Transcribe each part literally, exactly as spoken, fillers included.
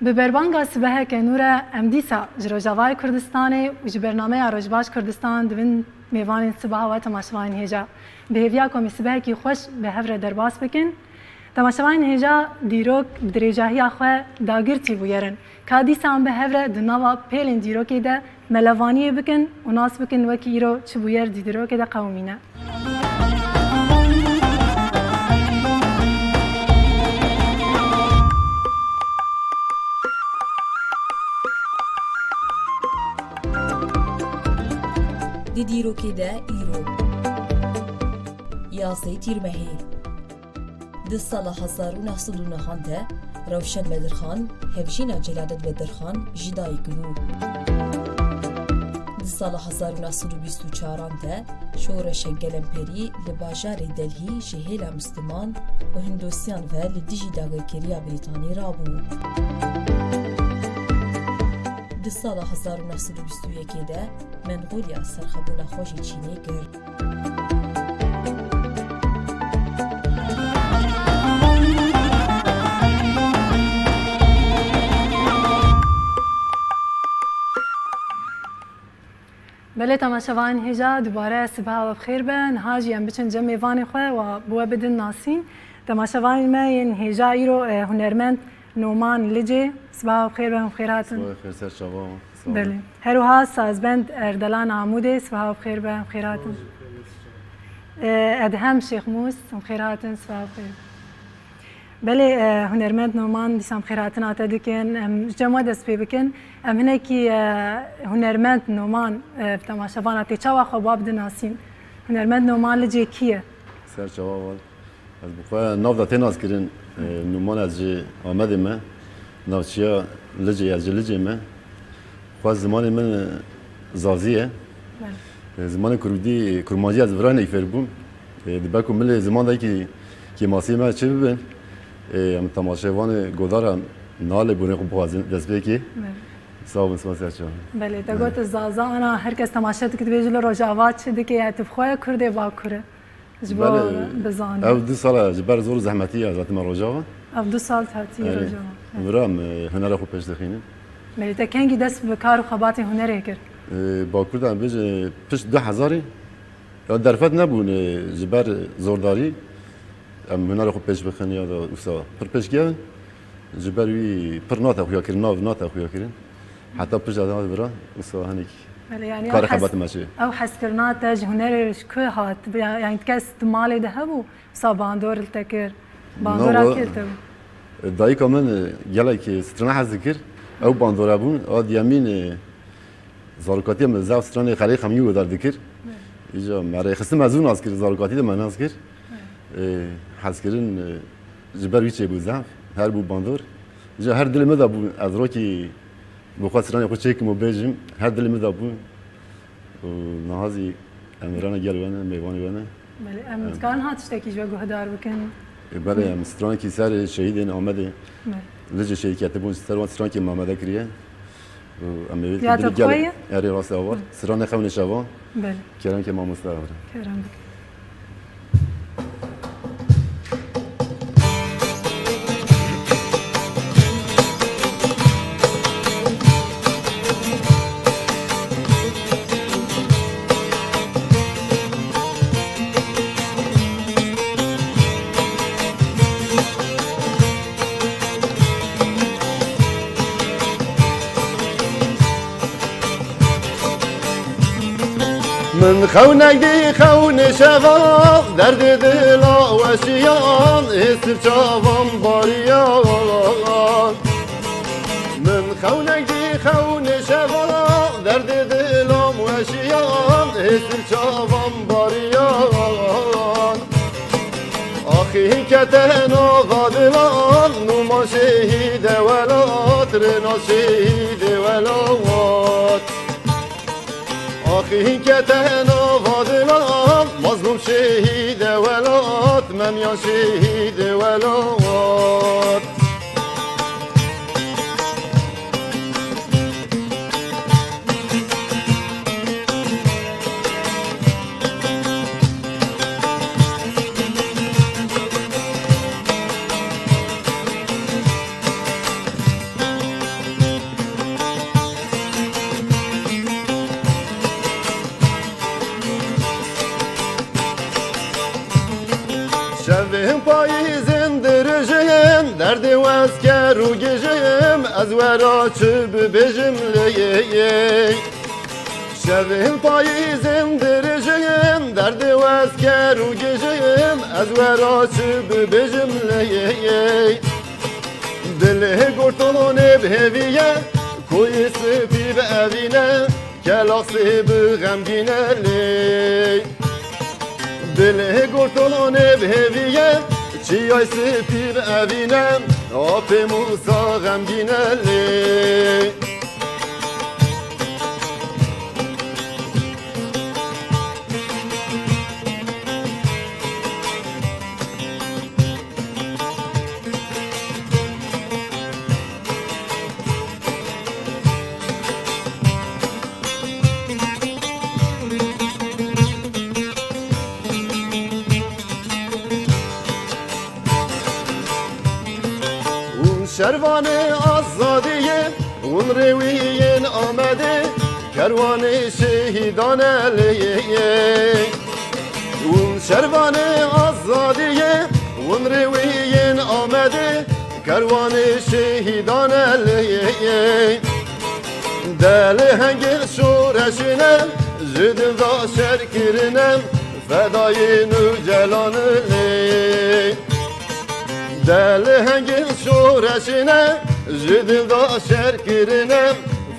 Bi berbanga sibeheke nû re em dîsa ji Rojavayê Kurdistanê û ji bernameya Rojbaş Kurdistan dibin mêvanên sibeha we temaşevanên hêja. Bi hêviya ku em ê sibehekî xweş bi hev re derbas bikin. Temaşevanên hêja dîrok bi dirêjahiya xwe dagirtî bûyerin. Ka dîsa em bi hev re di nava pêlên dîrokê de melevaniyê bikin û nas bikin wekî îro çi bûyer di dîrokê de qewimîne. Di dîrokê de îro, yazdeh Tîrmehê. Di sala hezar û neh sed û nehan de Rewşen Bedirxan, hevjîna Celadet Bedirxan, ji dayik bû. Di sala hezar û neh sed û bîst û çaran de şoreşek gelemperî li bajarê Delhî ji hêla Misliman û Hindosiyan ve li dijî dagirkeriya Brîtanî rabû. Di sala hezar û neh sed û bîst û yekê de Mengolya serxebûna xwe ji Çînê kir. Belê temaşevanên hêja, dubare sibeha we bi xêr be. Niha jî em biçin cem mêvanê xwe û bi we bidin nasîn. Temaşevanên me yên hêja îro, e, hunermend Noman Licê. Sibeha we bi xêr be, hûn bi xêr hatin. Sibeha xêr ser çava. Belê. Her wiha sazbend Erdelan Amûdê, sibeha bi xêr be, em xêr hatin. E, Edhem Şêxmûs, em xêr hatin, sibeha bi xêr. Belê, e, hunermend Noman, dîsa em xêr hatina te dikin. Em ji cem we dest pê bikin. Em hinekî, e, hunermend Noman, e, temaşevana tê çawa xwe ba bidin nasîn. Hunermend Noman Licê kî ye? Ser çava wan. Ez bi xwe nav de tê naskirin, e, Nûman, ez ji Amedê me, navçiya Licê, ez ji Licê me. Xwe zimanê min, e, Zazî ye. Belê. E, zimanê Kurdî, Kurmancî ez vira hinekî fêr bûm. E, dibe ku milê ziman de kî, kêmasiyê me çi bibin, e, em temaşevanê godara nalê bûnê xwe bixwazin destpêkê. Belê. Sağ olun, spas serçe. Belê, te got Zaza, ana her kes temaşe dike, dibêje li Rojava çi dike, ya tu bi xwe Kurdê Bakur e. Ji bo Belê, bizanin. Ev du sal e, ji ber zor û zehmetî ez hatime Rojava. Ev du sal hatî Erê. Rojava. Vira em, e, hunera xwe pêş dixînin. Belê, te kengî dest bi kar û xebatê hunerê kir? E, Bakur de em bêjin, e, pişt du hezarî, ya derfet nebûn, e, ji ber zordarî em hunera xwe pêş bixin ya da wisa pir pêş kevin. Ji ber wî pir nate xuya kirin, nav nate xuya kirin. Heta pişt ez hat vira, wisa hinekî Belê, yanî karê ew hes-, xebatê me çi. Ew hezkirina te ji hunerê ji ku hat? Ya-, yanî kes di malê de hebû, wisa bandor li te kir? Bandora Na, kê li te bû? Dayika min, e, gelek, e, strana hez dikir. Ew bandora bûn. A diyemîn, e, zarokatiya min zaf stranê Xelê Xemî wê dar dikir. Belê. Îja me rêxistin me zû nas kir, zarokatî de me nas kir. Belê. E, hezkirin, e, ji ber wî çêbû zaf. Her bû bandor. Îja her dilê min de bû, ez rokî bi xwe stranê xwe çêkim û bêjim. Her dilê min de bû. Û niha zî em vêrana gel we ne, mêvanê we ne. Belê, em Em dikarin ha tiştekî ji we guhdar bikin? E, belê, em stranekî ser şehîdên Amedê. Belê. Licê şehîd ketibûn, ser wan stranekî me amade kiriye. Û em ê Ya dilî te gel-, xwe ye? Erê, rast e, ava. Hı. Stranê xewnê şeva. Belê. Kerem ke mamoste, ava. Kerem bike. Min xewnek dî xewnê şeva, derdê dila weşiyan, hêsir çavan bariyan. Min xewnek dî xewnê şeva, derdê dilam weşiyan, hêsir çavan bariyan. Axî hîn kete nava dilan, Nûman şehîde welat, rêna şehîdê welat. Axî hîn kete nava dilan, Mazlûm şehîde welat, Memyan şehîdê welat. Derdê wez ker û gijim, ez wera çi bibêjim lê. Şevên payîzên dirêjin, derdê wez ker û gijim, ez wera çi bibêjim lê. Dilê gortonê bi hêvî ye, koyê spî bi evîne, kelaxsê bi xemgîne lê. Dilê gortonê bi hêvî ye, çiyay spî bi evîne, apê Mûsa xemgîne lê. Hûn şervanê azadiyê, hûn rêwiyên Amedê, kerwanê şehîdan e lê. Hûn şervanê azadiyê, hûn rêwiyên Amedê, kerwanê şehîdan e lê. Delê hengên şoreşê ne, ji dil da şer kirine, fedayên Ocalan e lê. Delê hengên şoreşê ne, ji dil da şer kirine,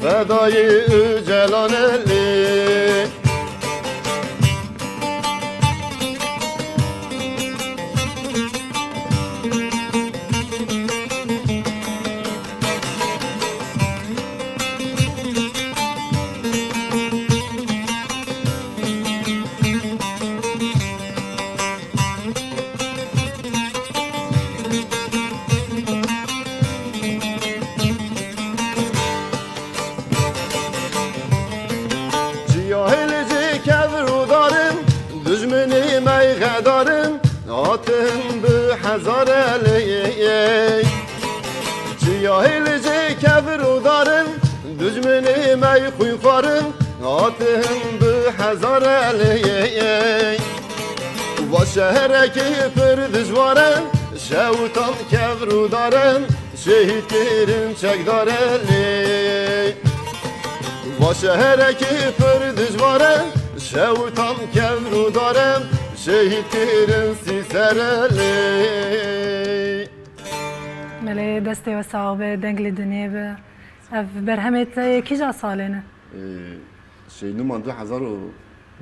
fedayê Ocalan e lê. Cihê li cê kevr û dar in, dijminê me yê xedar in, hatin bi hezar e lê. Cihê li cê kevr û dar in, dijminê me yê xwînxwar in, hatin bi hezar e lê. Va şeherekî pir dijwar e, şewitan kevr û dar e, şehîd kirin çekdar e lê. Va şeherekî pir dijwar e, şewitan kevr û dar e, şehîd kirin sîser e lê. Belê, destê we sax be, deng li dinê be. Ev berhemê te yê kîja salê ne? Ee, Şehîd Nûman du hezar û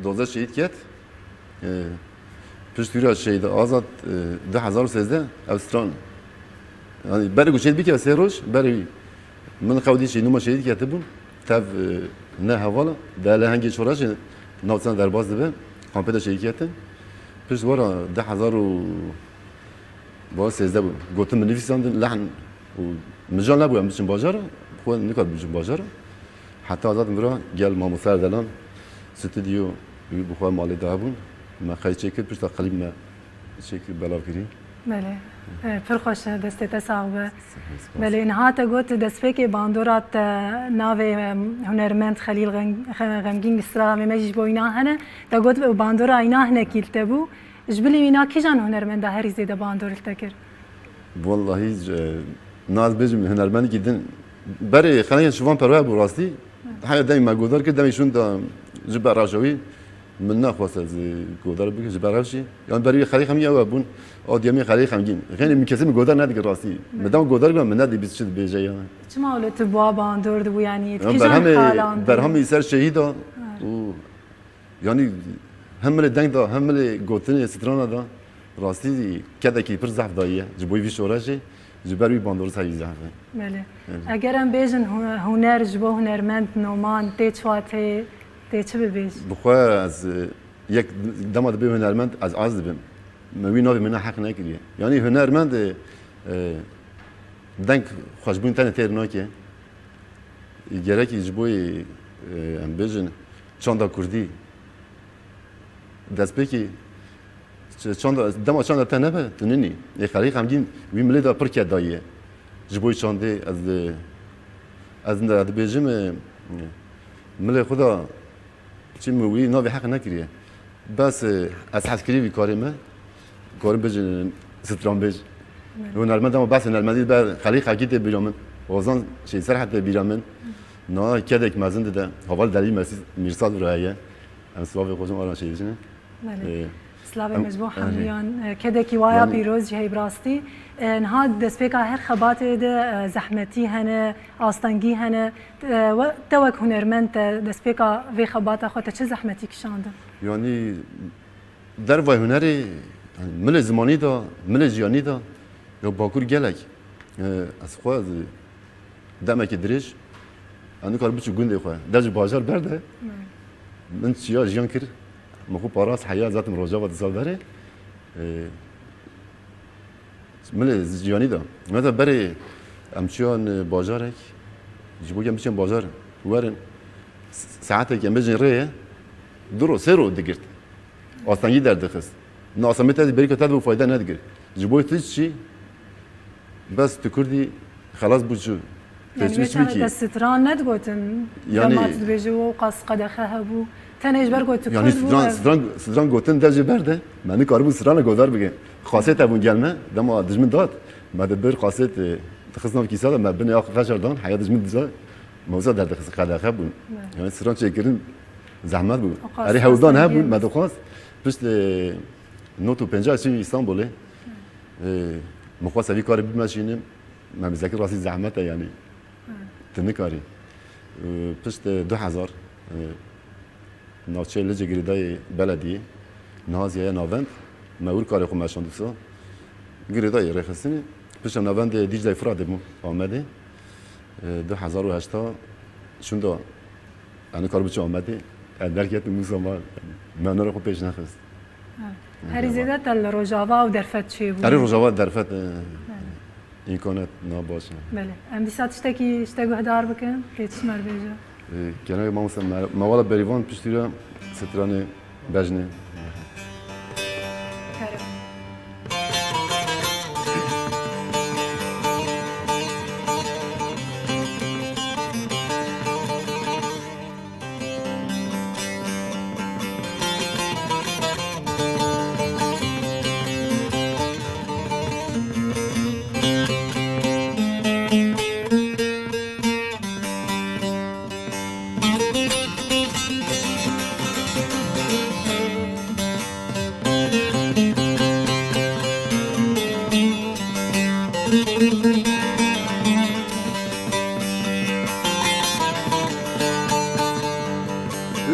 dozdeh şehîd ket. Ee, pişt wî re Şehîd Azad, ee, du hezar û sêzdeh ev stran. Yani berê ku şehîd bike sê roj, berê wî min xew dî Şehîd Nûman şehîd ketibûn. Tev, ee, ne hevala, de lehengê şoreşê navçeyan derbas dibe. Kampê de şehîd ketin. Pişt wara du hezar û Bala sêzdeh bû. Gotin min nivîsandin, lehn û mijan nebû em biçin bajara, xwe nikat biçin bajara. Heta azad min ra gel mamoste Erdelan, stûdyo wî bi xwe malê de hebûn. Me qey çêkir, pişta klîp me çêkir, belav kirî. Belê. E, pir xweş e, destê te sax be. Spas. Belê, niha te got destpêkê bandora te navê, em, hunermend Xelîl Xem-, Xem-, Xemgîn, îstirara me jî ji bo îna hene. Te got bandora îna hinekî li te bû. Ji bilî wîna kîjan hunermenda herî zêde bandor li te kir? Wallahî, e, naz bêjim hunermendekî din. Berê xelengên şivan perwer bû rastî. Heya demê me godar kir, demê şûn da ji ber rewşa wî. Min nexwest ez, e, godar bikim ji ber rewşê. Yan berî xelê xemgîn ew bûn. Ew diyemê xelê xemgîn. Xênê min kesê min godar nedikir rastî. Min dema godar kir, min nedî bîst çi dibêje ya. Çima wilo tu bi wa bandor dibû, yanî, tu kîjan berhemê, xalan dibû? Berhemê ser şehîda û Yanî hem milê deng da, hem milê gotinê strana da, rastî kedekî pir zehf dayiye. Ji bo vî şoreşê, ji ber wî bandor serî zehf e. Belê. Evet. Eger em bêjin hu-, huner ji bo hunermend Noman tê çi wa tê, tê çi bibêj? Bi xwe ez, e, yek dema dibê hunermend, ez az dibim. Me wî navê min ne heq nekiriye. Yanî hunermend, e, e, deng xweşbûn tenê têr nake. Gerekî ji bo, e, em bêjin, çanda kurdî destpêkî ç-, çanda, dema çanda te nebe, tu ninî. Ê Xelîl Xemgîn wî milê de pir ked dayiye. Ji bo çandê ez, e, ez ne dibêjim, e, milê xwe da çi min wî navê heq nekiriye. Bes, e, ez hezkirî vî karê me, karim bêjin stranbêj. Û nermend, dema behsê nermendî be, Xelîl Xekî tê bîra min, Ozan Şêser heta bîra min. Na kedek mezin dide, heval Delî Mesî Mîrsad vira heye. Em sibavê xwe jin aran şêdicine. Belê. Ee, Slavê em, me ji bo erê. Hemûyan, e, kedekî waya Yanî pîroz jî heye bi rastî. E, niha destpêka her xebatê de, e, zehmetî hene, astengî hene. E, we, te wek hunermend te destpêka vê xebata xwe te çi zehmetî kişandin? Yanî dervay hunerê, yanî milê zimanî de, milê jiyanî de, ya Bakur gelek, e, ez xwe, ez demekî dirêj, ez nikar biçû gundê xwe. Dev ji bajar berde, min çiya jiyan kir, min xwe parast heya, zaten Rojava di sal berê. E, Milê jiyanî de. Mesela berê em çiyan, e, bajarek, ji bo em biçin bajar, werin, s-, saetek em bêjin rê ye, du ro, sê ro digirt. Astengî derdixist. Na asamê te berî ku te dibû fayde nedigir. Ji bo tu çi? Bes tu kurdî xelas bû çû. Yanî Têçû wê çaxê çûkî. Te stran nedigotin, Yanî dema tu dibêjî û qas qedexe hebû. Tenê ji ber ku tu Yanî kurd bû, stran, ev stran, stran gotin dev jê berde. Me nikaribû strana godar bike. Xasêt hebûn gel me, dema dijmin dat. Me di bir xasêt, e, dixist nav kîsa de, me binê ax veşardan, heya dijmin dizar. Me wisa derdixist qedexe bûn. Evet. Yanî stran çêkirin zehmet bû. O qas Erê hewldan qas hebûn, me dixwast. Pişt, e, not û pêncî çî Îstanbulê. E, min xwest evî karê bimeşînim. Me bizekî rastî zehmet e yanî. Hı. Tu nikarî. E, pişt, e, du hezar, e, navçeyê Licê girêdayê belediyê, niha zî heye navend, me wir karê xwe meşand wisa. Girêdayê rêxistinê, pişt em navendê Dîcleyê Firatê bû Amedê. E, du hezar û heşta şûnda, yani kar biçû Amedê, yani derketim wisa ma, me nara xwe pêş nexist. Ha. Herî zêde te li Rojava û derfet çêbû. Erê Rojava derfet, e, Belê. Îmkanet na baş e. Belê. Em dîsa tiştekî ji te guhdar bikin, tê çi me re bêje? E, kenarê mamoste me, me wala berîvan piştî re stranê bejnê. Kerem.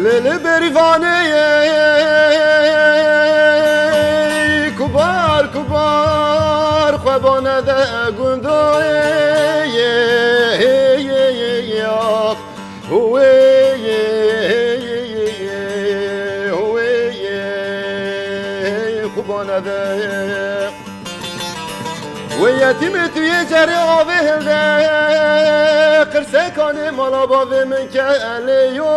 Lê li berîvanê ye, kubar, kubar, xwe bane de gundo ye, ye, ye, ye, ye, ax. Huwê, huwê, xubane de. Wê yetîmê tu yê cerê avê hilde, qirsekanê mala bavê min ke elê yo,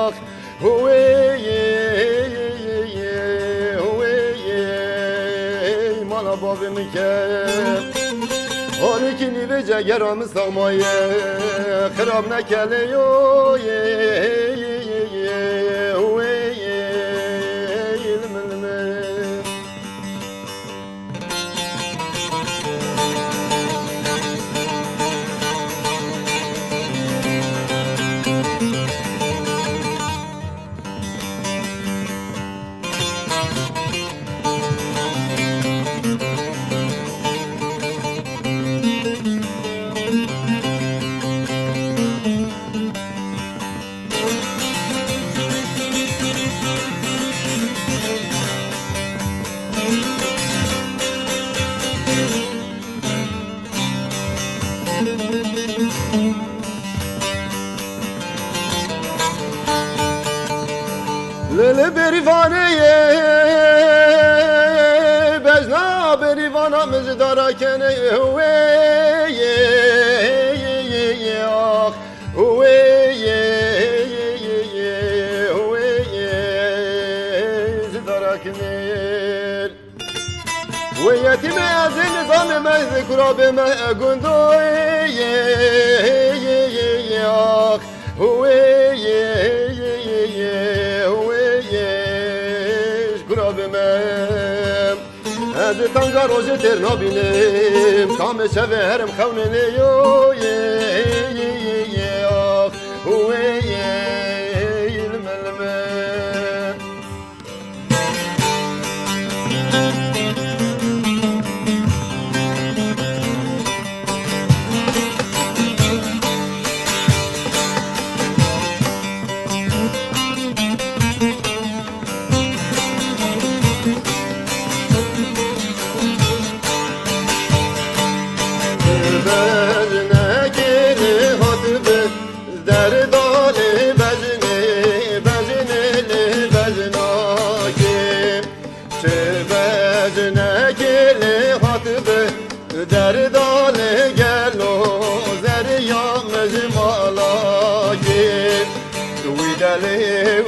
ax. Huwê, huwê, mala bavê min ke. Halikî nîvê cegera min saxmaye, xirab neke lê yo, huwê, limilime. Li, li berîvanê ye, bejna berîvana min ji dara kenê wê ye, ye, ye, ye, ye, ax. Wê ye, ye, ye, ye, wê ye, ji dara kinêr. Wê yetîmê ez ê nizamê me, ez ê kura bê me, e gundo, ye, ye, ye, ye, ax. Wê ye, ye, ye, ye, wê ye, ji kura bê me. Ez tanga rojê têr nabînim, kamê şevê herim xewnê lê yo, yê, yê, yê, yê, ax, hu, wê, yê, lime, lime. Bejnekê lê hatibe, derda lê bejnê, bejnê lê bejnakê. Çi bejnekê lê hatibe, derda lê gelo, zeriya min ji malakê. Wî delê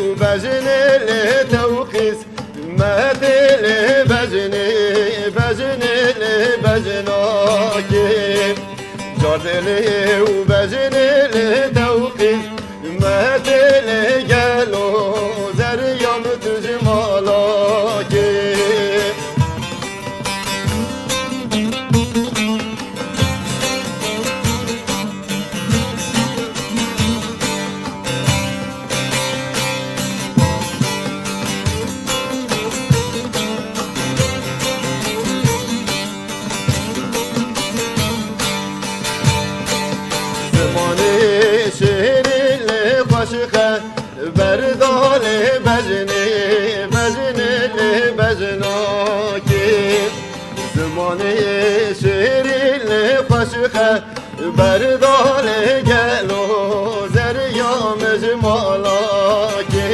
û bejnê lê tewqîs, metê lê bejnê, bejnê lê bejnakê. Cardê lê û bejnê lê tewqîs, metê lê gelo, zeriya min tu ji malakê. Zimanê şêrîn lê xweşixe, berda lê bejnê, bejnê lê bejnakê. Zimanê şêrîn lê xweşixe, berda lê gelo, zeriya min ji malakê.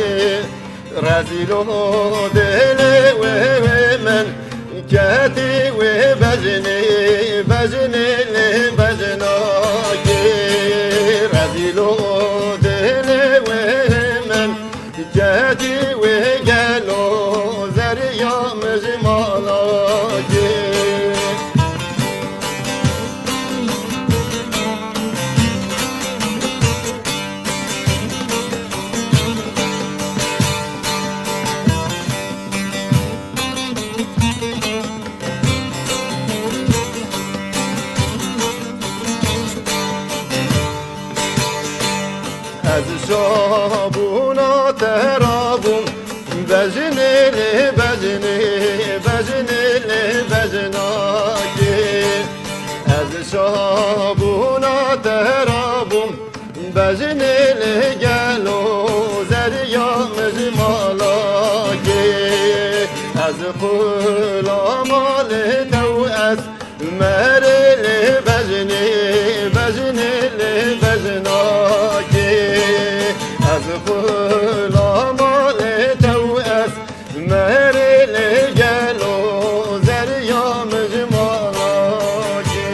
Rezîlo dilê wê, wê min, ketî wê bejnê, bejnê lê bejnakê. Rezîlo dilê wê min, ketî wê gelo, zeriya min ji malakê. Ez şabûna te rabûm, bejnê lê bejnê, bejnê lê bejnakê. Ez şabûna te rabûm, bejnê lê gelo, zeriya min ji malakê. Ez xulama lê te û ez, merê lê bejnê, bejnê lê bejnakê. Ez xulama lê te û ez, merê lê gelo, zeriya min ji malakê.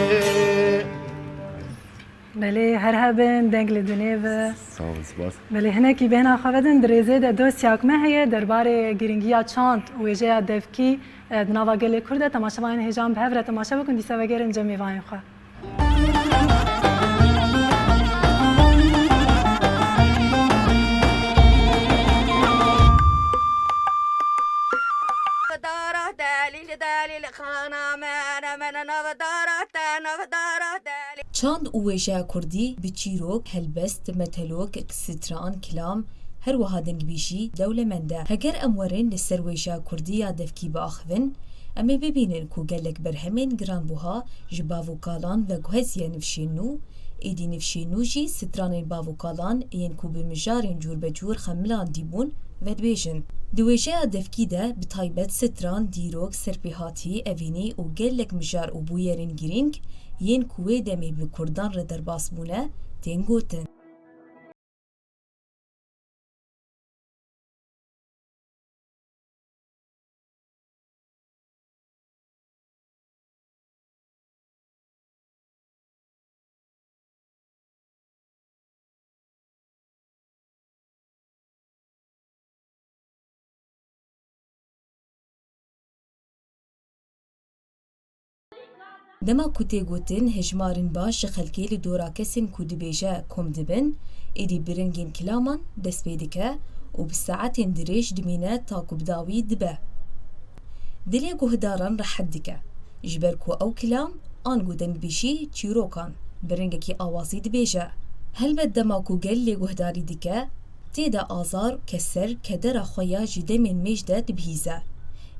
Belê, her hebin, deng li dinê be. Sağ ol, spas. Belê, hinekî bêhna xwe vedin, di rêzê de dosyak me heye, derbarê girîngiya çand û wêjeya devkî, e, di nava gelê Kurd de. Temaşevanên hêjan bi hev re temaşe bikin, dîsa vegerin cem mêvanên xwe. Dara delîl, delîl, xana me, ne me, ne, nava dara te, nava dara delîl. Çand û wêjeya kurdî bi çîrok, helbest, metelok, stran, kilam, her wiha dengbêjî dewlemend e. Heger em werin li ser wêjeya kurdî ya devkî biaxivin, em ê bibînin ku gelek berhemên giranbuha ji bav û kalan veguheziye nifşên nû, êdî nifşên nû jî stranên bav û kalan yên ku bi mijarên cûrbecûr xemilandî bûn, vedibêjin. Di wêjeya devkî de bi taybet stran, dîrok, serpêhatî, evînî û gelek mijar û bûyerên girîng yên ku wê demê bi kurdan re derbas bûne, tên gotin. Dema ku tê gotin, hejmarên baş ji xelkê li dora kesên ku dibêje kom dibin, êdî bi rengên kilaman dest pê dike û bi saetên dirêj dimîne ta ku bi dawî dibe. dilê guhdaran rehet dike. Ji ber ku ew kilam, ango dengbêjî çîrokan bi rengekî awazî dibêje. Helbet dema ku gel lê guhdarî dike, tê de azar, keser, kedera xwe ya ji demên mêj de dibihîze.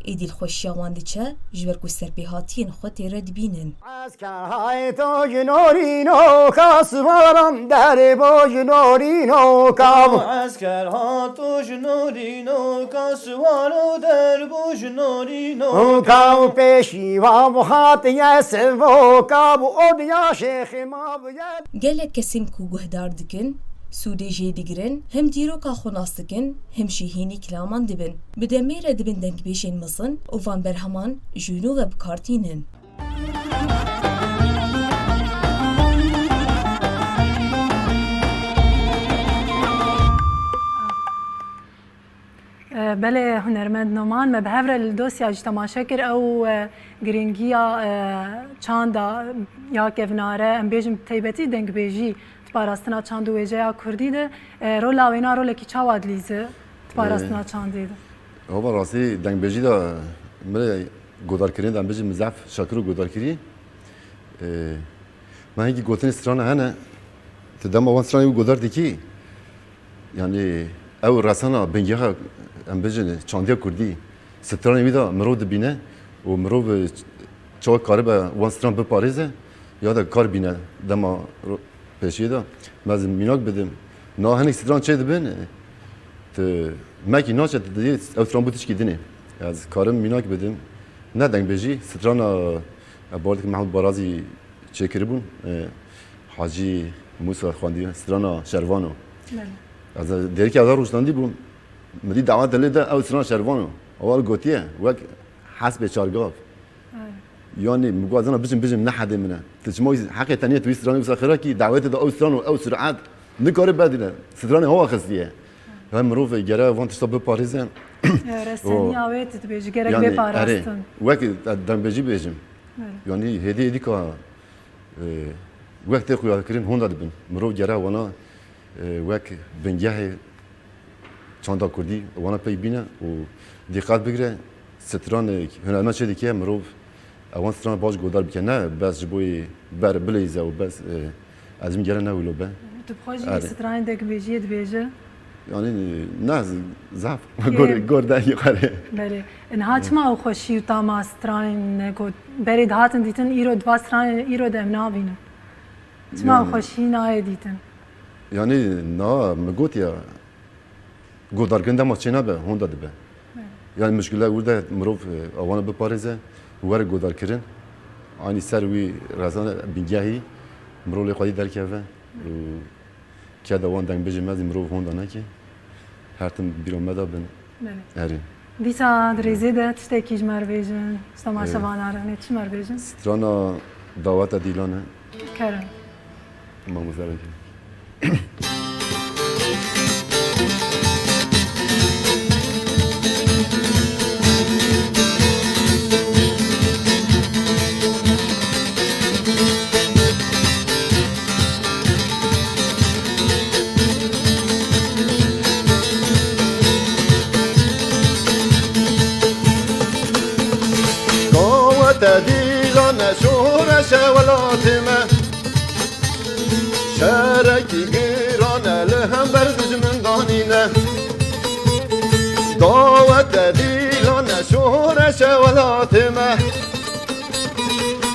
Êdî dilxweşiya wan diçe, ji ber ku serpêhatiyên xwe tê re dibînin. Esker hay to ji norîno ka siwaran derê bo ji norîno ka. Esker ha to ji norîno ka siwaro der bo ji norîno ka. Pêşî wa bu hatiye sivo ka bu odiya şêxê ma bu ye. Gelek kesên ku guhdar dikin, sûdê jê digirin, him dîroka xwe nas dikin, him jî hînî kilaman dibin. Bi demê re dibin dengbêjên mezin û van berheman ji nû ve bi kar tînin. E, belê hunermend Noman, me bi hev re li dosya jî temaşe kir. Ew, e, girîngiya, e, çanda ya kevnare, em bêjin taybetî dengbêjî di parastina çand û wêjeya kurdî de, e, rola wêna rolekî çawa dilîze di parastina çandê de? Hava rastî dengbêjî de min rê godarkirin de em bêjin min zehf şakir û godarkirî. E, me hingî gotinê strana hene. Tu dema wan stranê wî godar dikî, yanî ew resana bingeha, em bêjin, çandiya kurdî, stranê wî de mirov dibîne û mirov, e, çawa karibe wan stran biparêze ya da kar bîne dema ro-, pêşiyê de. Me ez mînak bidim. Na hinek stran çê dibin, e, tu mekî naçe, tu didî ew stran bû tişkî dinê. Ez karim mînak bidim. Ne dengbêjî, strana, e, bardik Mehmûd Barazî çêkiribûn. E, Hacî Mûsa xwendiye, strana Şervano. Belê. Ez derîkê ew rojnandî bûm. Min dî dawet lê de ew strana Şervano. Ew gotiye, wek hespê çargav. Ay. Yanî, min got, "Zana bijim, bijim, ne hedê min e." Tu çima wî heqê tenê tu wî stranê wisa xirakî, dawetê de ew stran û ew surat nikare berdîne. Stranê hawa xistiye. Hem mirov gere van tişta biparêze. Ya, reseniya wê tu dibêjî, gerek bê parastin. Yanî, erê, wek dengbêjî bêjim. Belê. Yanî, hêdî hêdî ka, e, wek tê xuyakirin honda dibin. Mirov gere wana, e, wek bingehê çanda kurdî wana pey bîne û dîqet bigire, stran, e, hunermend çê dike, mirov ewan stran baş godar bike. Ne bes ji bo yê ber bileyze û bes, e, ez min gere ne wilo be. Tu bi xwe jî stranên dengbêjiyê dibêje? Yanî ne z-, zaf. Gor, gor de yukarı. Belê. Niha çima ew xweşî û tama stranên ku berê dihatin dîtin, îro di va stranên îro de em nabînin? Çima ew xweşî nayê dîtin? Yanî na, min got ya, godarkirin dema çênabe, honda dibe. Belê. Yanî mişkile wir de mirov, e, ewana biparêze, were godarkirin. Aynî ser wî rezane bingehî, mirov lê xwedî derkeve. Û keda wan dengbêjê me zî mirov honda neke. Her tim bîra me de bin. Belê. Erê. Dîsa di rêzê de tiştekî ji me re bêjin, ji temaşevana re, ne çi me re bêjin? Strana daweta dîlan e. Kerem. Mamoste veke. Dawete dîlan e, şoreşe welatê me. Şerekî giran e, li hember dijmin danîne. Dawete dîlan e, şoreşe welatê me.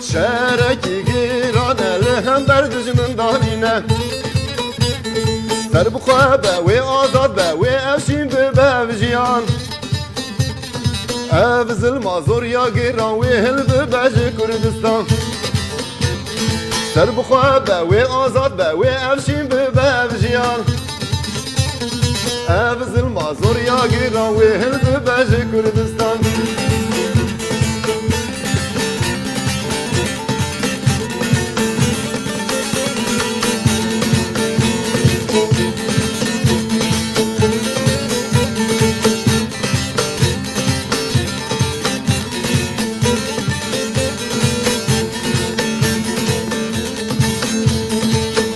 Şerekî giran e, li hember dijmin danîne. Ser bi xwe be, wê azad be, wê ev şîn bibe ev jiyan. Ev zilma zor ya giran, wê hilbibe ji Kurdistan. Ser bi xwe be, wê azad be, wê ev şîn bibe ev jiyan. Ev zilma zor ya giran, wê hilbibe ji Kurdistan.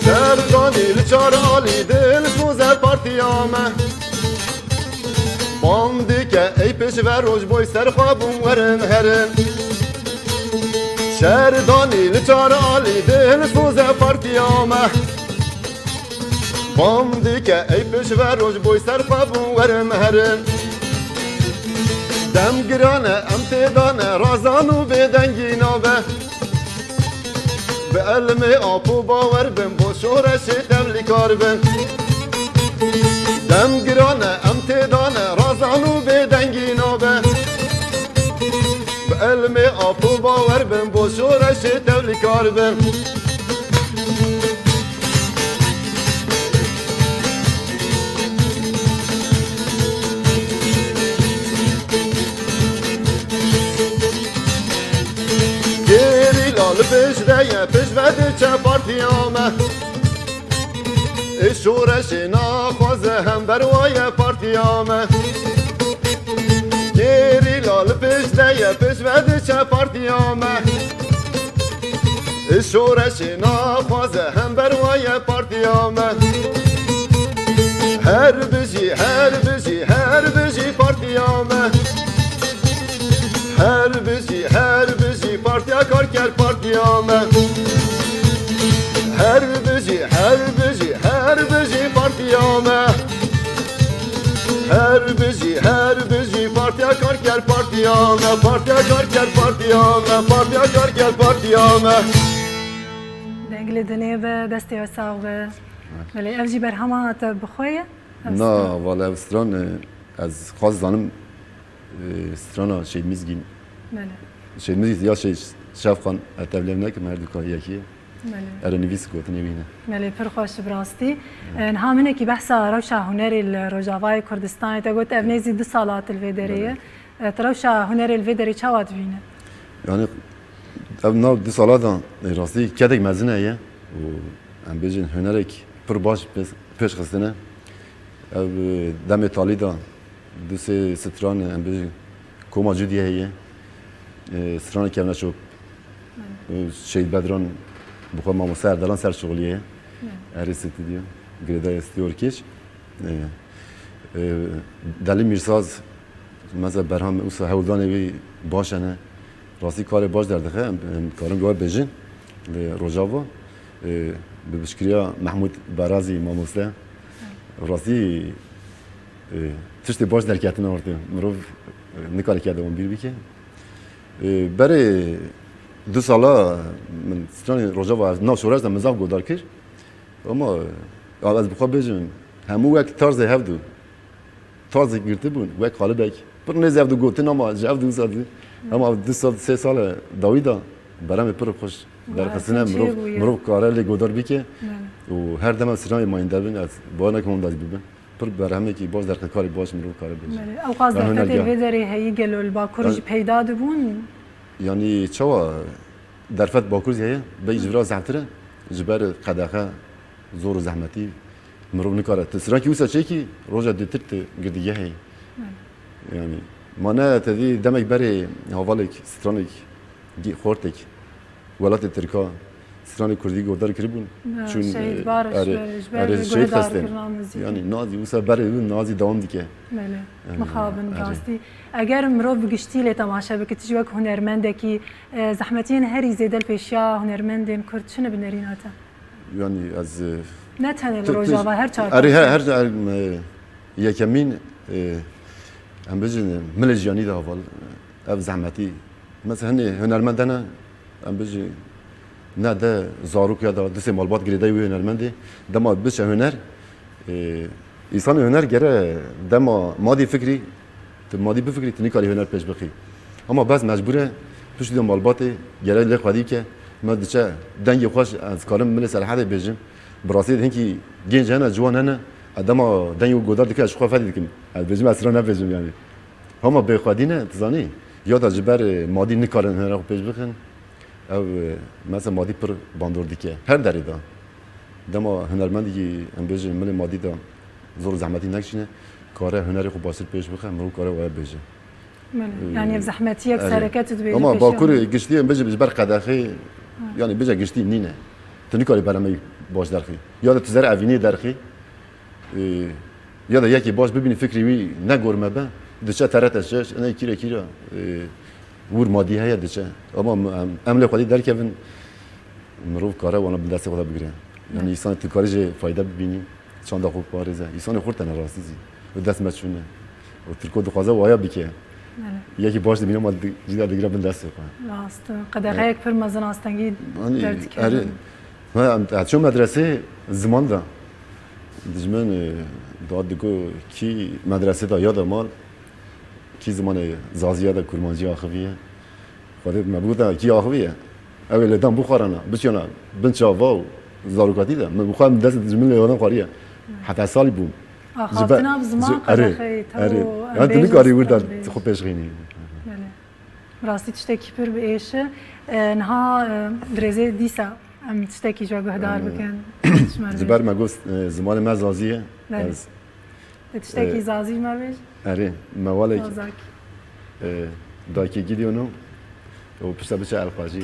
Serdanî li çar alî dil soze partiya me. Bang dike Ey pêşveroj boy ser xwe bûm werin herin. Şerdanî li çar alî dil soze partiya me. Bam dike ey pêşveroj boy ser xwe bûm werin herin. Dem giran e em têdane razan û bêdengî nabe. Bi elmê ap û bawer bin, bo şoreşê tevlîkar bin. Dem giran e, em têdane, razan û bêdengî nabe. Bi elmê ap û bawer bin, bo şoreşê tevlîkar bin. Gerîla li pêş de ye, pêş ve diçe partiya me. Ê şoreşê naxwaze hember wa ye partiya me. Gerîla li pêş de ye, pêş ve diçe partiya me. Ê şoreşê naxwaze hember wa ye partiya me. Her bijî, her bijî, her bijî partiya me. Her bijî, her bijî partiya karker partiya me. Her bijî, her bijî, her bijî partiya me. Her bijî, her bijî partiya karker partiya me. Partiya karker partiya me. Partiya karker partiya me. Deng li dinê be, destê we sax be. Belê, ev jî berhema te bi xwe ye? Ev Na, stran. Vala ev stran, e, ez xwaz zanim, e, strana Şehîd Mizgîn. Belê. Şehîd Mizgîn ya Şehîd Şefqan, ez tevlî nekim, her du ka yekî ye. Belê. Erê nivîs gotinê wî ne. Belê, pir xweş bi rastî. E, niha minekî behsa rewşa hunerê li Rojavayê Kurdistanê te got, ev nêzî du sala tu li vê derê ye. Belê. E, tu rewşa hunerê li vê derê çawa dibîne? Yani, ev nav du sala da, e, rastî kedek mezin heye û em bêjin hunerek pir baş pêş, pêş xistine. Ev, e, demê talî da du sê stran, em bêjin koma Cudiyê heye. E, stranê kevneşop. E, Şehîd Bedran bi xwe mamoste Erdelan ser şixuliyê ye. Erê stûdyo, girêdayê stûdyo Orkêş. E, e, Delî Mîrsaz, mesela berham wisa hewldanê wî baş hene. Rastî karê baş derdixe, em, em karin bi we bêjin. Li Rojava, e, bi piştgiriya Mehmûd Berazî mamoste. Rastî, e, tiştê baş derketine ortê. Mirov, e, nikare kede wan bîr bike. E, berê du sala min stranê Rojava nav şoreş de min zaf godar kir. Ama, ya ez bi xwe bêjim, hemû wek tarzê hevdu. Tarzek girtibûn, wek qalibek. Pir nêz hevdu gotin ama ji hevdu wisa di. Ama du sal, sê sal dawî da beremê pir xweş derxistine, mirov, mirov kare lê godar bike. Belê. Û her dema stranê mayînde bin, ez bawer nakim hûn da jî bibin. Pir berhemekî baş, derxistkarê baş mirov kare bêje. Belê. Ew qas derfetê vê derê heyî gelo li Bakur jî peyda dibûn? Yanî çawa? Derfet Bakur jî heye, belkî ji vira zehtir e. Ji ber qedexe, zor û zehmetî mirov nikare. Tu strankî wisa çêkî, roja dûtir tu girtîgehê. Yanî, ma ne te dî demek berê havalek, stranek, gî-, xortek, welatê Tirka, stranê Kurdî godar kiribûn. Çûn, Şehîd e, Baroş erê, ji ber erê şehîd xistin. Yanî, nazî wisa berê wî nazî dewam dike. Belê. Yanî, mixabin erê. Rastî. Eger mirov bi giştî lê temaşe bike, tu jî wek hunermendekî, e, zehmetiyên herî zêde li pêşiya hunermendên Kurd çi ne bi nerîna te? Yanî ez, e, Ne tenê li tu, tu, Rojava, her çar erê, her, parçe. Her, her, e, yekemîn, e, em bijin, e, milê jiyanî de heval, e, ev zehmetî. Mesela hinê hunermend hene, em bijî ne de zarok ya da disê malbat girêdayî wê hunermendê. Dema biçe huner, e, însanê huner gere dema madî fikrî, tu madî bifikrî, tu nikarî huner pêş bixî. Ama bes mecbûr e, piştî de malbatê gere lê xwedî ke, me diçe dengê xweş, ez karim milê Serhedê bêjim. Bi rastî de hinkî genc hene, ciwan hene, ez dema dengê û godar dike, ez ji xwe fedî dikim. Ez bêjim, ez sira nebêjim yanî. Hema bêxwedî ne, tu zanî, ya da ji ber, e, madî nikarin hunera xwe pêş bixin, ew, e, mesela madî pir bandor dike. Her derê de. Dema hunermendekî, em bêjin, milê madî de zor û zehmetî nekişîne, kare hunerê xwe baştir pêş bixe, mirov kare waya bêje. Belê. E, Yanî ev zehmetiyek erê. Sereke tu dibêjî Ama pêşiya Bakur hûn. Giştî em bêjin ji ber qedexê, yanî bêje giştî nîne. Tu nikarî berhemê baş derxî. Ya da tu zer evînê derxî, e, ya da yekê baş bibînî fikrê wî ne gor me be, Diçe T R T şeş, ene kîre kîre, e, wir madî heye diçe. Ama em, em lê xwedî derkevin, mirov kare wana bi destê xwe de bigire. Yani Evet. insan tu karî jê fayda bibînî, çanda xwe parêze. Însanê xurt tene rastî zî. Û dest me çûne. Û Tirko dixwaze waya bike. Belê. Yekî baş dibîne ma di-, cîda digire bin destê xwe. Rast. Qedexeyek pir mezin astengî Hani, derdikeve. erê, me, em, ez çûm medresê ziman de. Dijmin, e, da digo kî medresê de ya de mal, kî zimanê zazî ya de kurmancî axiviye. Xwedê me bû da kî axiviye. Ew ê lê dan bixwarana, biçiyana bin çava û zarokatî de. Min xwe em dest dijmin lê dan xwariye. Heta salî bûm. Axaftina bi ziman Ji- erê, qedexeyê te erê. û em Yani tu bêjin nikarî wir de stran bêjin. xwe pêşxînî. Belê. Bi rastî tiştekî pir bi êş e. E, niha, e, dirêzê dîsa em tiştekî ji we guhdar Em, bikin. Ji ber me got, e, zimanê me zazî ye. Belê. Ez, Tiştekî e, zazî me bêj. Erê, me walek, Zazak. e, dayikê Gideon o. Û pişta biçe Elqajî.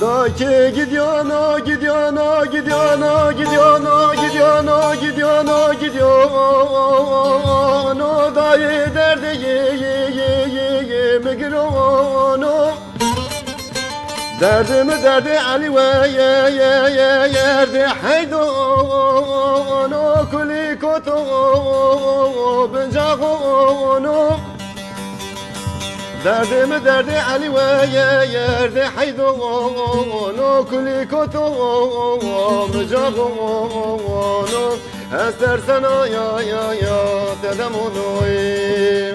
Dayikê Gidyana, Gidyana, Gidyana, Gidyana, Gidyana, Gidyana, Gidyano, dayê derdê yê, yê, yê, yê, yê, mi girano. Derdê mi derdê Elî we ye, ye, ye, yerdê heydono, kulî koto bincaxono. Derdê mi derdê Elî we ye, yerdê heydono, kulî koto bincaxono. Ez tersena ya, ya, ya, te demonoyê.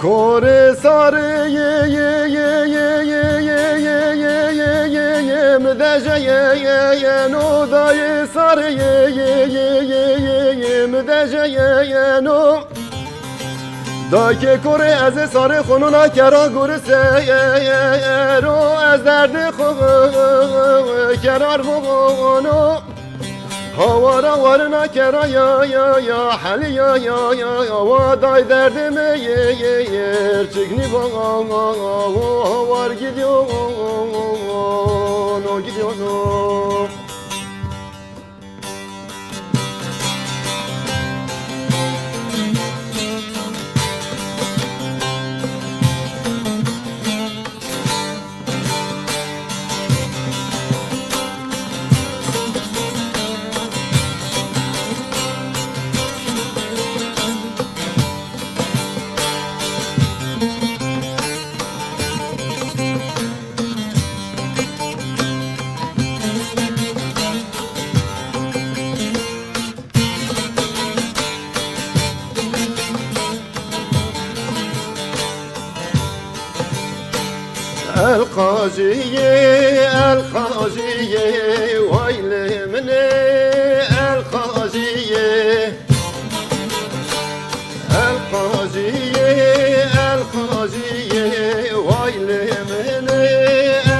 Korê sarê yê, yê, yê, mi deje yê, yê, yê, no dayê sarê yê, yê, yê, yê, yê, yê, mi deje yê, yê, no. Dayikê korê ez ê sarê xununa kera gurisero, ez derdê xwe kerar vono. Hawara warina kera ya, ya, ya, helî ya, ya, ya, ya, wa day derdê me yê, yê, yê, çiknî va, va, va, va, hawar gidiyo, no gidiyo, no. Elqajiyê, Elqajiyê, way li min ê, Elqajiyê. Elqajiyê, Elqajiyê, way li min ê,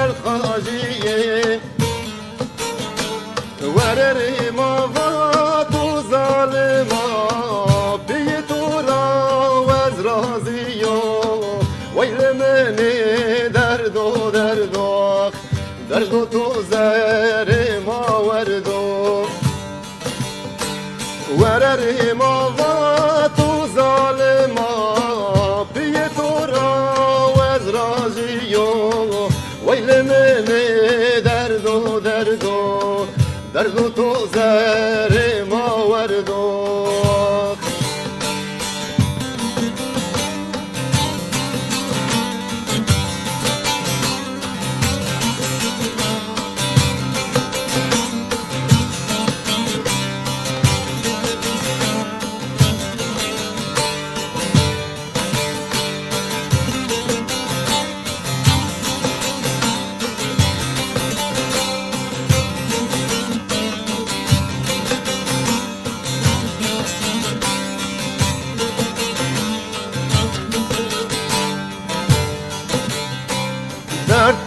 Elqajiyê. Were rê ma va tu zalima, piyê tu ra wez razî yo. Weylê min ê derdo, derdo, derdo tu zerê ma werdo. Were rê ma va tu zalima, piyê tu ra wez razî yo. Weylê min ê derdo, derdo, derdo tu zerê ma werdo.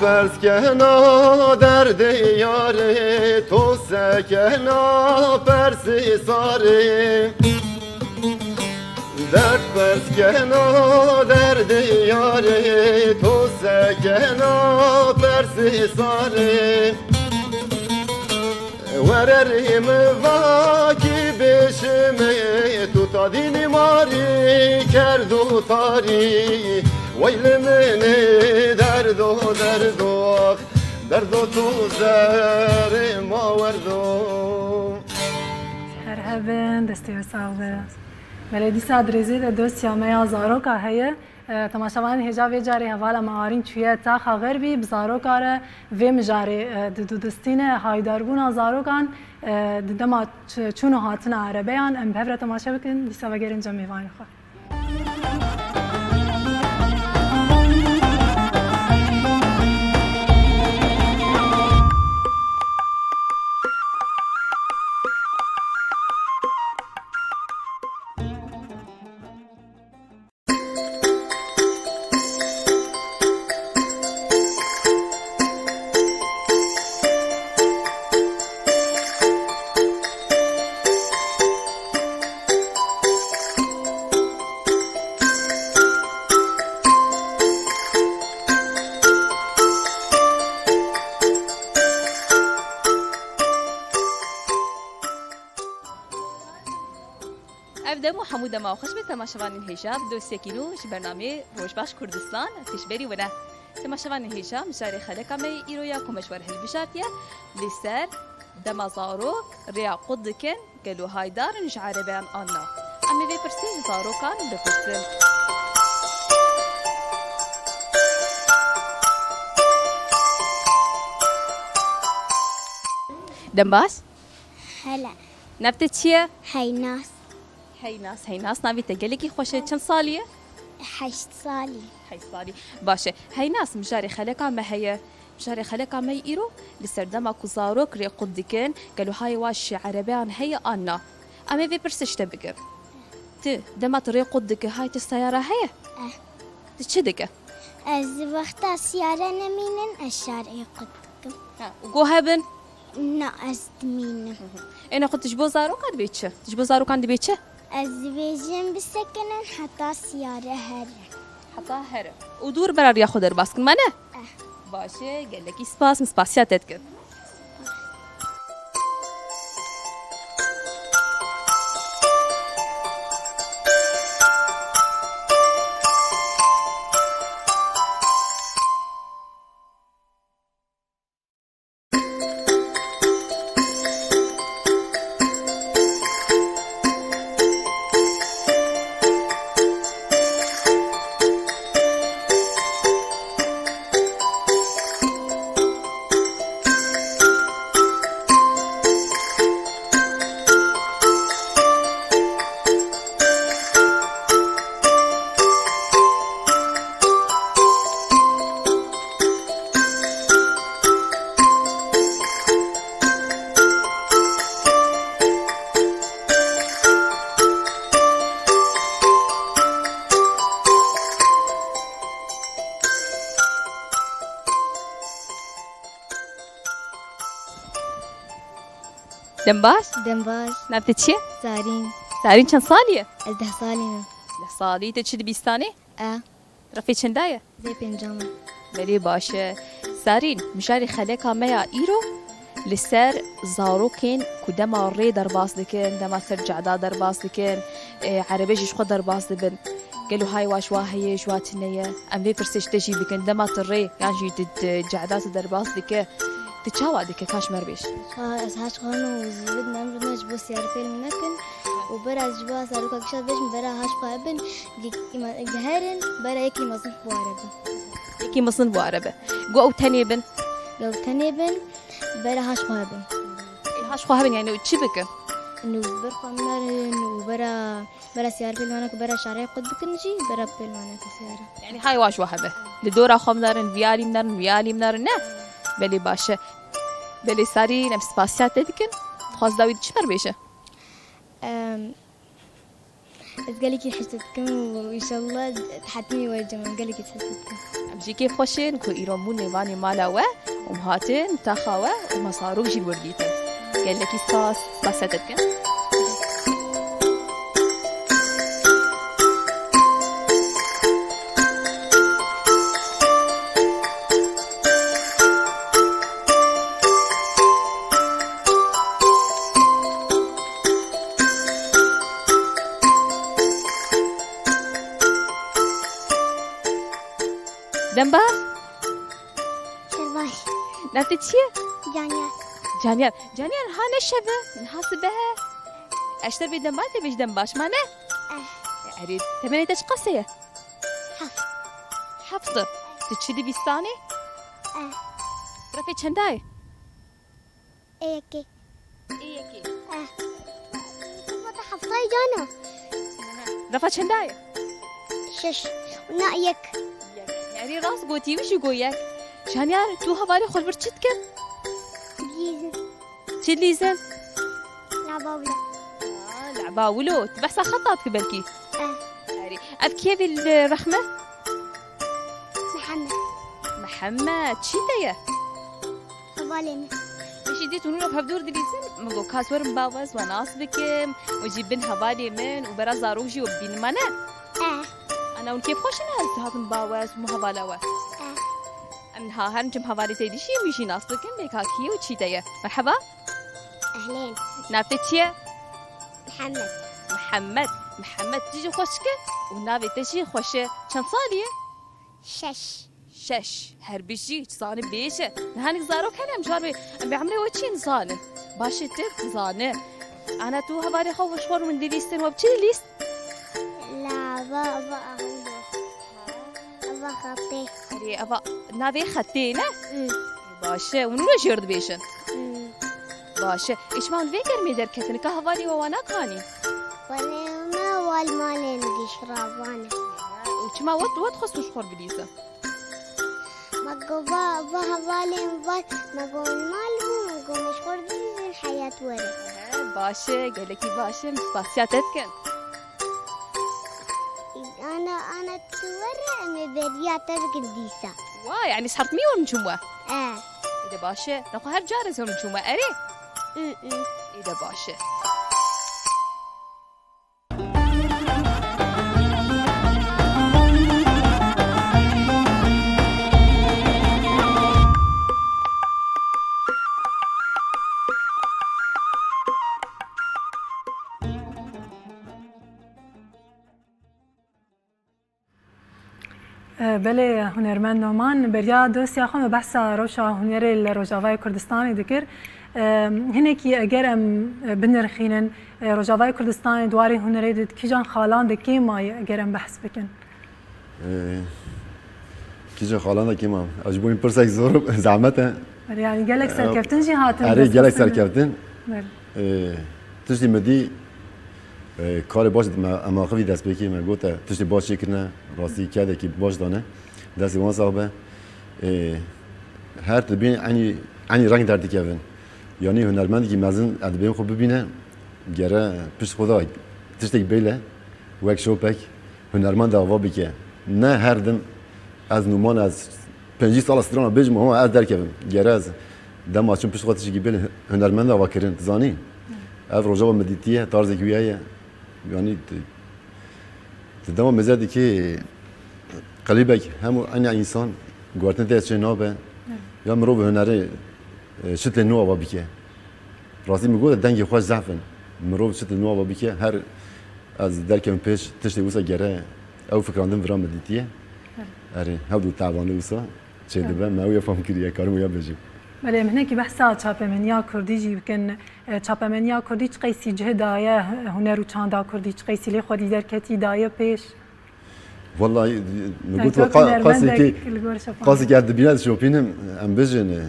Pers kena derdê yarê, to sekena persê sarê. Derd pers kena derdê yarê, to sekena persê sarê. Were rê min vakî bêşimê, tu tadînî marî kerdo tarî. Wey li min ê derdo derdo, derdo tu zerê ma werdo. Her hebin, destê we sax be. Belê dîsa di rêzê de dosya me ya zaroka heye. E, temaşevanên hêja vê carê hevala me Arîn çûye taxa Xerbî, bi zaroka re vê mijarê, e, di dudistîne haydarbûna zarokan, e, di dema ç-, çûn û hatina erebeyan. Em bi hev re temaşe bikin, dîsa vegerin cem mêvanê xwe. Ev dem û hemû dema xweş be temaşevanên hêja bi dosyekî nû ji bernameyê Rojbaş Kurdistan pêşberî we ne. Temaşevanên hêja, mijarê xeleka me yê îro ya ku me ji we re hilbijartiye, li ser dema zarok rêya qut dikin, gelo haydar in ji erebeyan an na? Em ê vê pirsê ji zarokan bipirsin. Dem baş. Hele. Nav te çi ye? Heynas. Heynas, Heynas. Navê te gelekî xweş e. Çend salî ye? Heşt salî. Heşt salî. Baş e. Heynas, mijarê xeleka me heye. Mijarê xeleka me yê îro li ser dema ku zarok rê qut dikin, gelo hayê wa ji erebeyan heye an na? Em ê vê pirsê ji te bikin. Tu, dema tu rê qut dike, hay tu seyara heye? Eh. Tu çi dike? Ez wexta siyare nemînin, ez şarê qut dikim. Ha, û go hebin? Na, ez dimînim. Êne xwe tu ji bo zarokan dibê çi? Tu ji bo zarokan dibê çi? Ez dibêjim bisekinin heta siyare here. Heta here. Û dûr bera riya xwe derbas kin, me ne? Eh. Baş e, gelekî spas, min spasiya te dikin. Dem baş. Dem baş. Nav te çi ye? Sarîn. Sarîn çend salî ye? Ez deh salî me. Deh salî. Te çi dibîstanê? E. Refê çinda ye? Zê pêncam e. Belê baş e. Sarîn, mijarê xeleka me ya îro li ser zarokên ku dema rê derbas dikin, dema ser cehda derbas dikin, e, erebe jî ji xwe derbas dibin. Gelo hay wa ji wa heye, ji wa tune ye? Em vê pirsê ji te jî bikin. Dema tu rê yan jî tu, tu cehda tu derbas dike, tu çawa dike? Ka ji me re bêj. Ha, ez haş xwe him û zivit nemrime ji bo siyarê pêl min nekin û bera ji bo zaroka gişa dibêjim bera haş xwe hebin, gi-, gi-, giherin, bera yekî mezin xwe ware bin. Yekî mezin xwe ware be. Go ew tenê bin? Go ew tenê bin, bera haş xwe hebin. Ê, haş xwe hebin, yani çi bikin? Nû ber xwe nerin û bera Bera siyar pêl wana ku bera şarê qut bikin jî, bera pêl wana ku siyara. Yani hay wa ji wa hebe. Li dora xwe binarin, vî alî binarin, vî alî binarin, ne? Belê baş e. Belê Sarîn, em spasiya te dikin. Dixwaz dawî tu çi me re bêje? Em, Ez gelekî his dikim û înşallah dihetimî wercim, em gelekî his dikim. Em jî kêfxweş in ku îro bûn mêvanê mala we û em hatin taxa we û me zarok jî li wir dîtin. Gelekî spas, spas te dikin. Demba? Serbaş. Nav te çi ye? Caniyar. Caniyar. Caniyar, ha ne şev e, niha sibe ye. Ez ji te bê demba, te bêj dembaş, ma ne? Eh. Erê, temenê te çiqas e? Heft. Heft. Tu çi dibîstanî? Eh. Refê çenda ye? Ê yekê. Ê yekê. Eh. Sifa te heftayê cana. Refa çenda ye? Şeş. Na yek. Yek. Erê rast gotî, wî jî got yek. Caniyar, tu hevalê xwe li vir çi dikin? Dilîzin. Çi dilîzin? Laba wilo. Aa, laba wilo. Tu behsa xeta dikî belkî? Eh. Erê. Ev kê vî li rexme? Mihemed. Mihemed. Çi te ye? Hevalê min. Min jî dît hûn wilo bi hevdûr dilîzin. Min got, ka ez werim ba we, ez we nas bikim. Û jî bin hevalê min û bera zarok jî we bibînin, ma ne? Eh. Ana hûn kêfxweş in, ez hatim ba we, ez hûn hevala we. Eh. Em niha herin çim hevalê te dî jî, wî jî nas bikim, bê ka kî ye û çi te ye. Merheba. Ehlên. Nav te çi ye? Mihemed. Mihemed. Mihemed, tu jî xweşik î û navê te jî xweş e. Çend salî ye? Şeş. Şeş. Her bijî, zanî bêje. Niha hinek zarok hene, em ji wan bê, em bê emrê we çi nizanin? Baş e, tu dizane. Ana tu hevalê xwe ji xwe re min dilîstin, we bi çi dilîst? La, eva, eva ahûlo. Eva xetê. Erê, eva navê xetê ne? Hmm. Baş e, hûn wilo jê re dibêjin? Hmm. Baş e. Ê, çima hûn vê germê derketin? Ka hevalê we wana kanî? Welê me wal malên gişravan e. Û çima we, we dixwest hûn ji xwe re bilîzin? Me got va, va hevalên vat, me got mal bû, me got me ji xwe re bilîzin heyet were. He, baş e, gelekî baş e, em spasiya te dikin. Ana, ana tu were, em ê beriya te bikin dîsa. Wa, yanî sertmî we min çûm we? E. Îde baş e. Nexwe her car ez we min çûm we, erê? Mm, mm. Îde baş e. E, belê, hunermend Noman, beriya dosya xwe me behsa rewşa hunerê li Rojavayê Kurdistanê dikir. E, hinekî eger em, e, binirxînin, e, Rojavayê Kurdistanê di warê hunerê de di kîjan xalan de kêm maye eger em behs bikin? E, kîjan xalan de kêm maye? Ez ji bo wî pirsek zor, zehmet e. Erê, yanî gelek, e, serkeftin jî hatin, erê, gelek serkeftin. Belê. E, tiştî min dî, e, karê baş me, em axivî destpêkê me gote, tiştê baş çêkirine, rastî kedekî baş dane, destê wan sax be. E, her tu bîn enî, enî reng derdikevin. Yanî hunermendekî mezin edebên xwe bibîne, gere pişt xwe de tiştek bêle, wek şopek, hunermend ava bike. Ne her dem ez Numan, ez pêncî sala strana bêjim, ama ez derkevim. Gere ez dema çim pişt xwe tiştekî bêle, hunermend ava kirin, tu zanî? Ev Rojava min dîtiye, tarzekî wî heye. Yanî tu, tu dema mêze dikî qelîbek hemû ena însan guhertin te çê nabe. Ya mirov hunerê, e, şitlê nû ava bike. Rastî min got, dengê xwe zehf in. Mirov şitlê nû ava bike, her ez derkevim pêş, tiştê wisa gere, ew fikrandin vira min dîtiye. Erê, hevdû tevanî wisa çêdibe, me ew ya fam kiriye, karim ya bêjim. Belê, em hinekî behsa çapemeniya kurdî jî bikin. E, çapemeniya kurdî çi qeysî cih daye huner û çanda kurdî, çi qeysî lê xwedî derketî daye pêş? Wallahî, min got, wek qa-, qasî ki, hunermendek li gor şepan, qasî ki ez dibîne dişopînim, em bijin, e,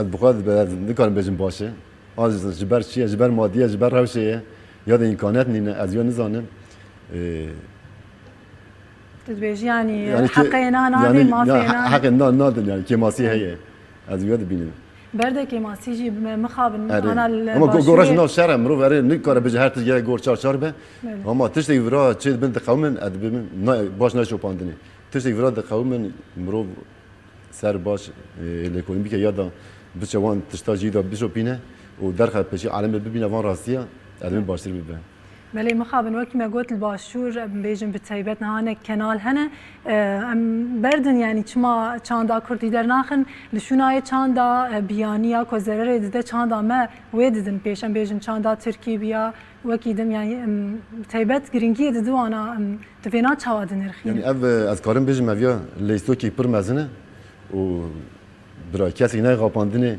ez bi xwe dibe-, ez nikarim bêjim baş e. A ji, ji ber çi ye? Ji ber madî ye, ji ber rewşê ye? Ya da îmkaniyet nîne, ez ya nizanim. E, tu dibêjî, yanî, yanî ki, heqê na nadin, yanî, mafê na, na, heqê na nadin, yanî kêmasî heye. Ez ya dibînim. Berdekê masî jî me mixabin, Erê. Ana li Ama go-, başûrê. Gora jî nav şer e, mirov erê nikare bêje her tişt gerek gor çar çar be. Belê. Ama tiştê vira çê dibin diqewimin, ez dibim na-, baş nayê şopandinê. Tiştê vira diqewimin, mirov ser baş, e, lêkolîn bike ya da biçe wan tişta jî da bişopîne û derxe pêşî alemê bibîne van rastiya, ez dibim baştir bibe. Belê, mixabin, wekî me got, li başûr, em bêjin bi taybet niha ne kenal hene. E, em berdin, yanî çima çanda kurdî dernaxin, li şûnayê çanda, e, biyaniya ku zererê dide çanda me wê didin pêş, em bêjin çanda tirkî biya, wekî din, yanî, em, bi taybet giringiyê dide wana, em, di vêna çawa dinirxînin? Yanî ev, e, ez karim bêjim ev ya lêstokî pir mezin e û Bira, kesek nayê xapandinê,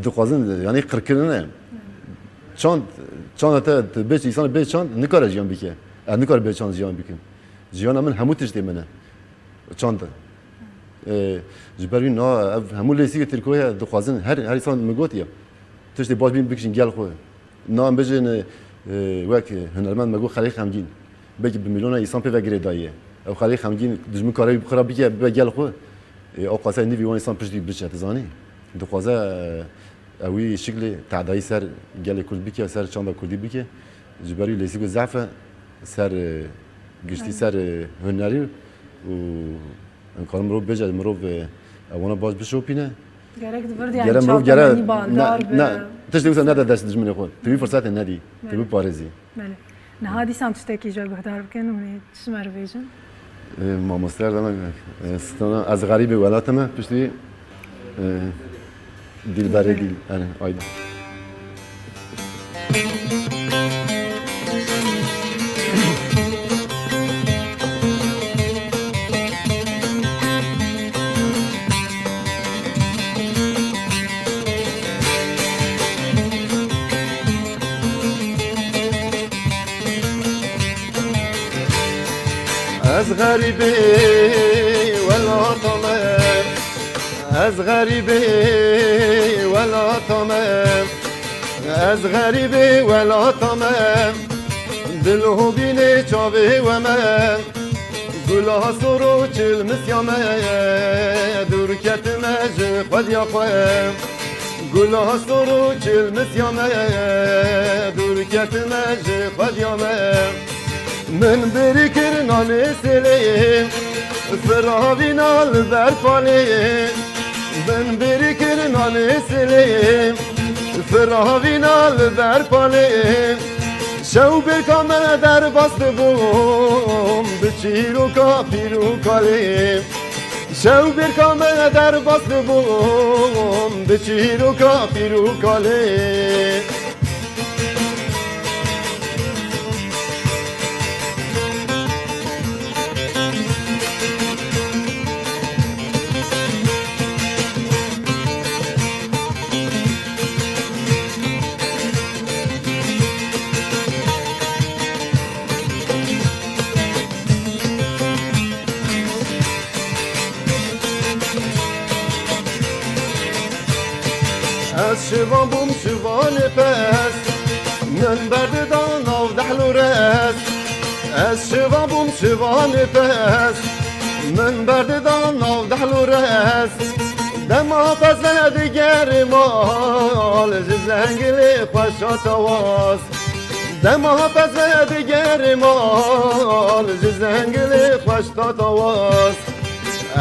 dixwazin, yanî qirkirin e. Çand, çanda te, te bê, însan bê çand nikare jiyan bike. Ez nikare bê çand jiyan bikim. Jiyana min hemû tiştê min e. Çand e. E, ji ber wî na, ev hemû lêsî tirkoya dixwazin her, her însan min gotiye. Tiştê baş bîn bikişin gel xwe. Na em bêjin, e, wek hunermend me got xelê xemgîn. Belkî bi milyona însan pê ve girêdayî ye. Ew xelê xemgîn dijmin kare wî bi xwe re bike, bibe gel xwe. E, ew qasay nîvî wan însan piştî biçe, tu zanî. Dixwaze, e, ew wî şiklê tedayî ser gelê Kurd bike, ser çanda Kurdî bike. Ji ber wî lêsî ku zehf e ser, e, giştî Aynen. ser, e, hunerî û Em karin mirov bêje, mirov, e, ewana baş bişopîne. Gerek di vir de, Gere yani mirov çape gere, yanî ne, bandar bi ne, tiştê wisa nede dest dijminê xwe. Tu wî firsetê nedî. Tu Belê. biparêzî. Belê. Niha dîsan tiştekî ji we guhdar bikin û hûn ê çi ji me re bêjin? E, mamoste Erdem, e, stana ez xerîbê welatê me, piştî, e, Dilberê Dilberê. Dil, yani, aynen. Ez xerîbê welata me, ez xerîbê welata me, ez xerîbê welata me, dil hobînê çavê we me, gula sor û çil misya me, dûr ketime ji xwediya xwe. Gula sor û çil misya me, dûr ketime ji xwediya me. Min birî kir nanê sêlê, firavîna li ber palê. Min birî kir nanê sêlê, firavîna li ber palê. Şew bêrka me derbas dibûm, bi çîroka pîr û kalê. Şew bêrka me derbas dibûm, bi çîroka pîr û kalê. Ez şivan bûm, şivanê pez, min berdida nav dehlû rez. Ez şivan bûm, şivanê pez, min berdida nav dehlû rez. Dema pez ve digerê mal, ji zengilê xweş hate waz. Dema pez ve digerê mal, ji zengilê xweş hate waz.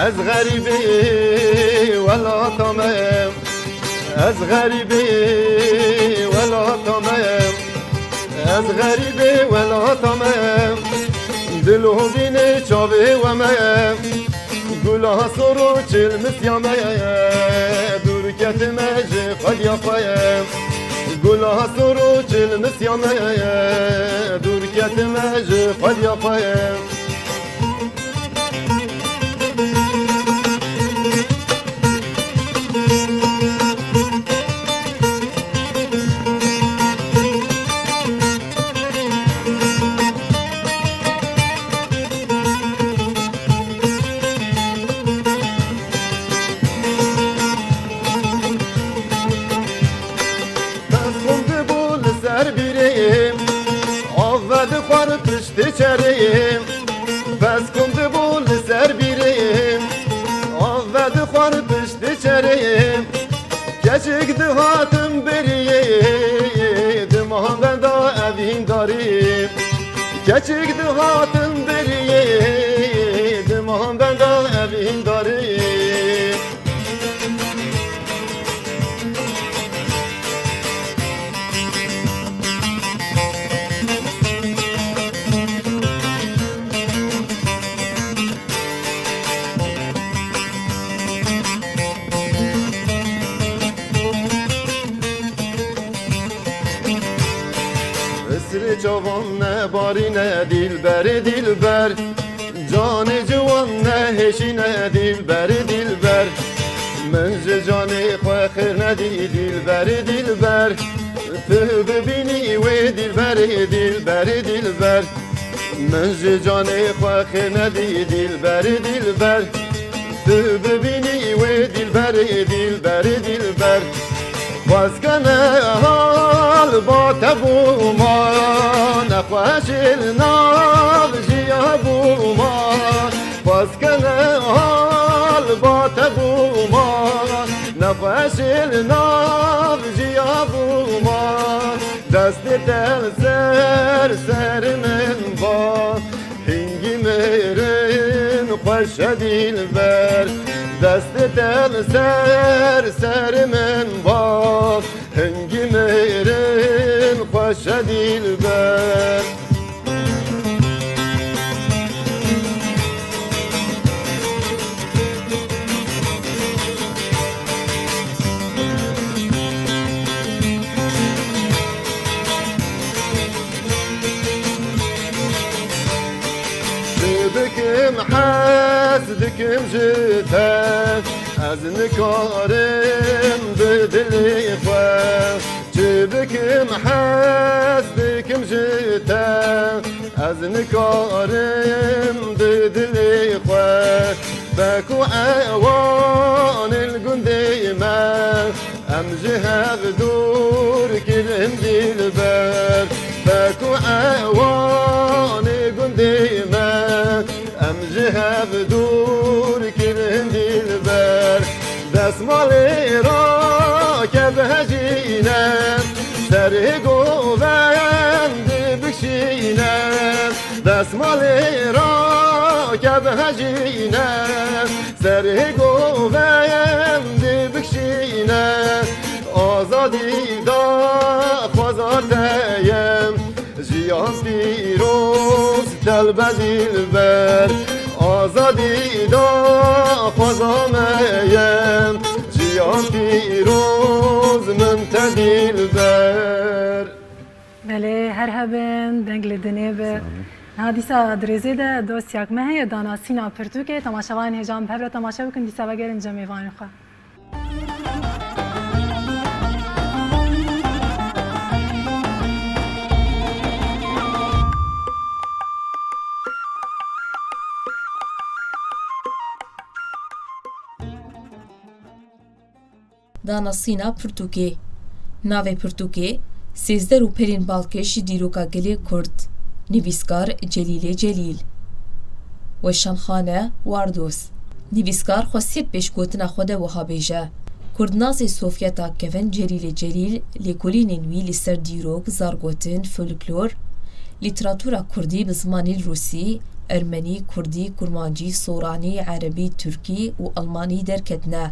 Ez xerîbê welata me, ez xerîbê welata me, ez xerîbê welata me, dil hozînê çavê we me, gula sor û çil misya me, dûr ketime ji xwediya xwe. Gula sor û çil misya me, dûr ketime ji xwediya xwe. Pez kom dibû li ser bîrê, av vedixwar piştê çerê. Pez kom dibû li ser bîrê, av vedixwar piştê çerê. Kes Keçik dihatin beriyê, diman benda evîndarî. Keçik dihatin beriyê, diman benda evîndarî. Isrê çavan nebarîne dîlberê dîlber. Canê ciwan nehêşîne dîlberê dîlber. Min ji canê xwe xêr nedî dîlberê dîlber. Tu bibînî wê dîlberê dîlberê dîlber. Min ji canê xwe xêr nedî dîlberê dîlber. Tu bibînî wê dîlberê dîlberê dîlber. Xwezkene hal ba te bûma, nexweşê li nav jiya bûma. Xwezkene hal ba te bûma, nexweşê li nav jiya bûma. Destê te li ser ser min ba, hingî mêrin xweş e dîlber. Destê te li ser ser min ba, hingî mêrin xweş e dîlber. Çi bikim, hez dikim ji te, ez nikarim bi dilê xwe. Çi bikim, hez dikim ji te, ez nikarim bi dilê xwe. Be ku ewanê li gundê me, em ji hev dûr kirin dîlber. Be ku ewanê gundê me, em ji hev dûr kirin dîlber. Destmalê rake bihejîne, serê govend bikşîne. Destmalê rake bihejîne, serê govend bikşîne. Azadî daxwaza te ye, jiyan pîroz te li be dîlber. Azadî daxwaza me ye, jiyan pîroz min te dîlber. Belê, her hebin, deng li dinê be. Sağ olun. Niha dîsa di rêzê de dostyak me heye, Dana Sîna Pirtûkê, temaşevanên hêja em bi hev re temaşe bikin, dîsa vegerin cem mêvanên xwe. Dana Sîna Pirtûkê. Navê pirtûkê, Sêzdeh Rûpelên Balkêş ji Dîroka Gelê Kurd. Nivîskar, Celîlê Celîl. Weşanxane, Wardos. Nivîskar xwestiye di pêşgotina xwe de wiha bêje, Kurdnasê Sovyeta kevin Celîlê Celîl lêkolînên wî li ser dîrok, zargotin, folklor, lîteratûra kurdî bi zimanên rûsî, ermenî, kurdî, kurmancî, soranî, erebî, tirkî û almanî derketine.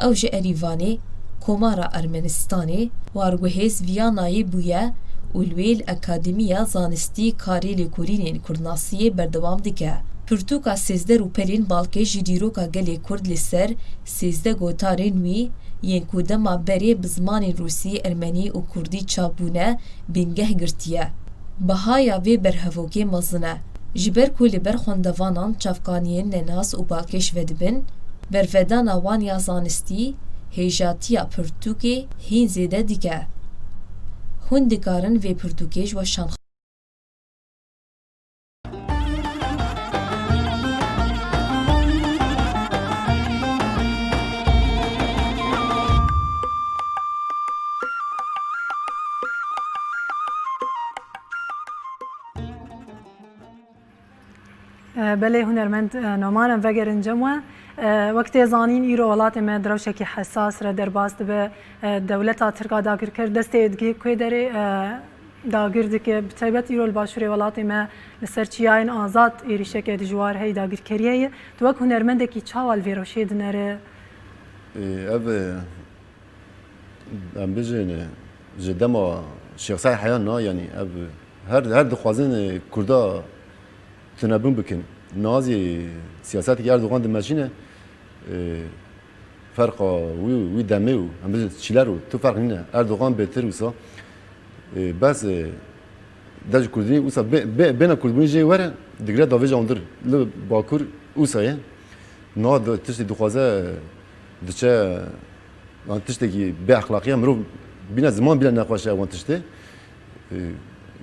Ew ji Erîvanê, Komara Ermenistanê, warguhêz Vîyanayê bûye û li wê li Akademiya Zanistî karê lêkolînên kurdnasiyê berdewam dike. Pirtûka Sêzdeh Rûpelên Balkêş ji dîroka gelê Kurd li ser sêzdeh gotarên wî yên ku dema berê bi zimanên rûsî, ermenî û kurdî çap bûne, bingeh girtiye. Bihaya vê berhevokê mezin e. Ji ber ku li ber xwendevanan çavkaniyên nenas û balkêş vedibin, bervedana wan ya zanistî hêjatiya pirtûkê hîn zêde dike. Hûn dikarin vê pirtûkê ji weşanxaneyê Belê hunermend, e, Noman, em vegerin cem we. E, E, wek tê zanîn, îro welatê me di rewşekî hesas re derbas dibe. E, dewleta Tirk a dagirker destê digihê ku derê, e, dagir dike. Bi taybet îro li başûrê welatê me li ser çiyayên azad êrîşeke dijwar heye, dagirkerî heye. Tu wek hunermendekî çawa li vê rewşê dinere? Ê, ev, e, em bijîn, e, ji dema Şêx Seîd heya na, yanî ev her, her dixwazin, e, Kurda tunebûn bikin. Niha zî siyaseteke Erdogan dimeşîne, e, ferqa wî, wî demê û em bijîn çîler û tu ferq nîne. Erdogan bêtir wisa, e, bes, e, de ji Kurdî wisa bê, bê, bêna Kurdbûnî jê were, digre davêja hundir li Bakur wisa ye. Niha di-, tiştê dixwaze, diçe, yan tiştekî bê exlaqiye, mirov bîne ziman bîne nexweş e wan tiştê. E,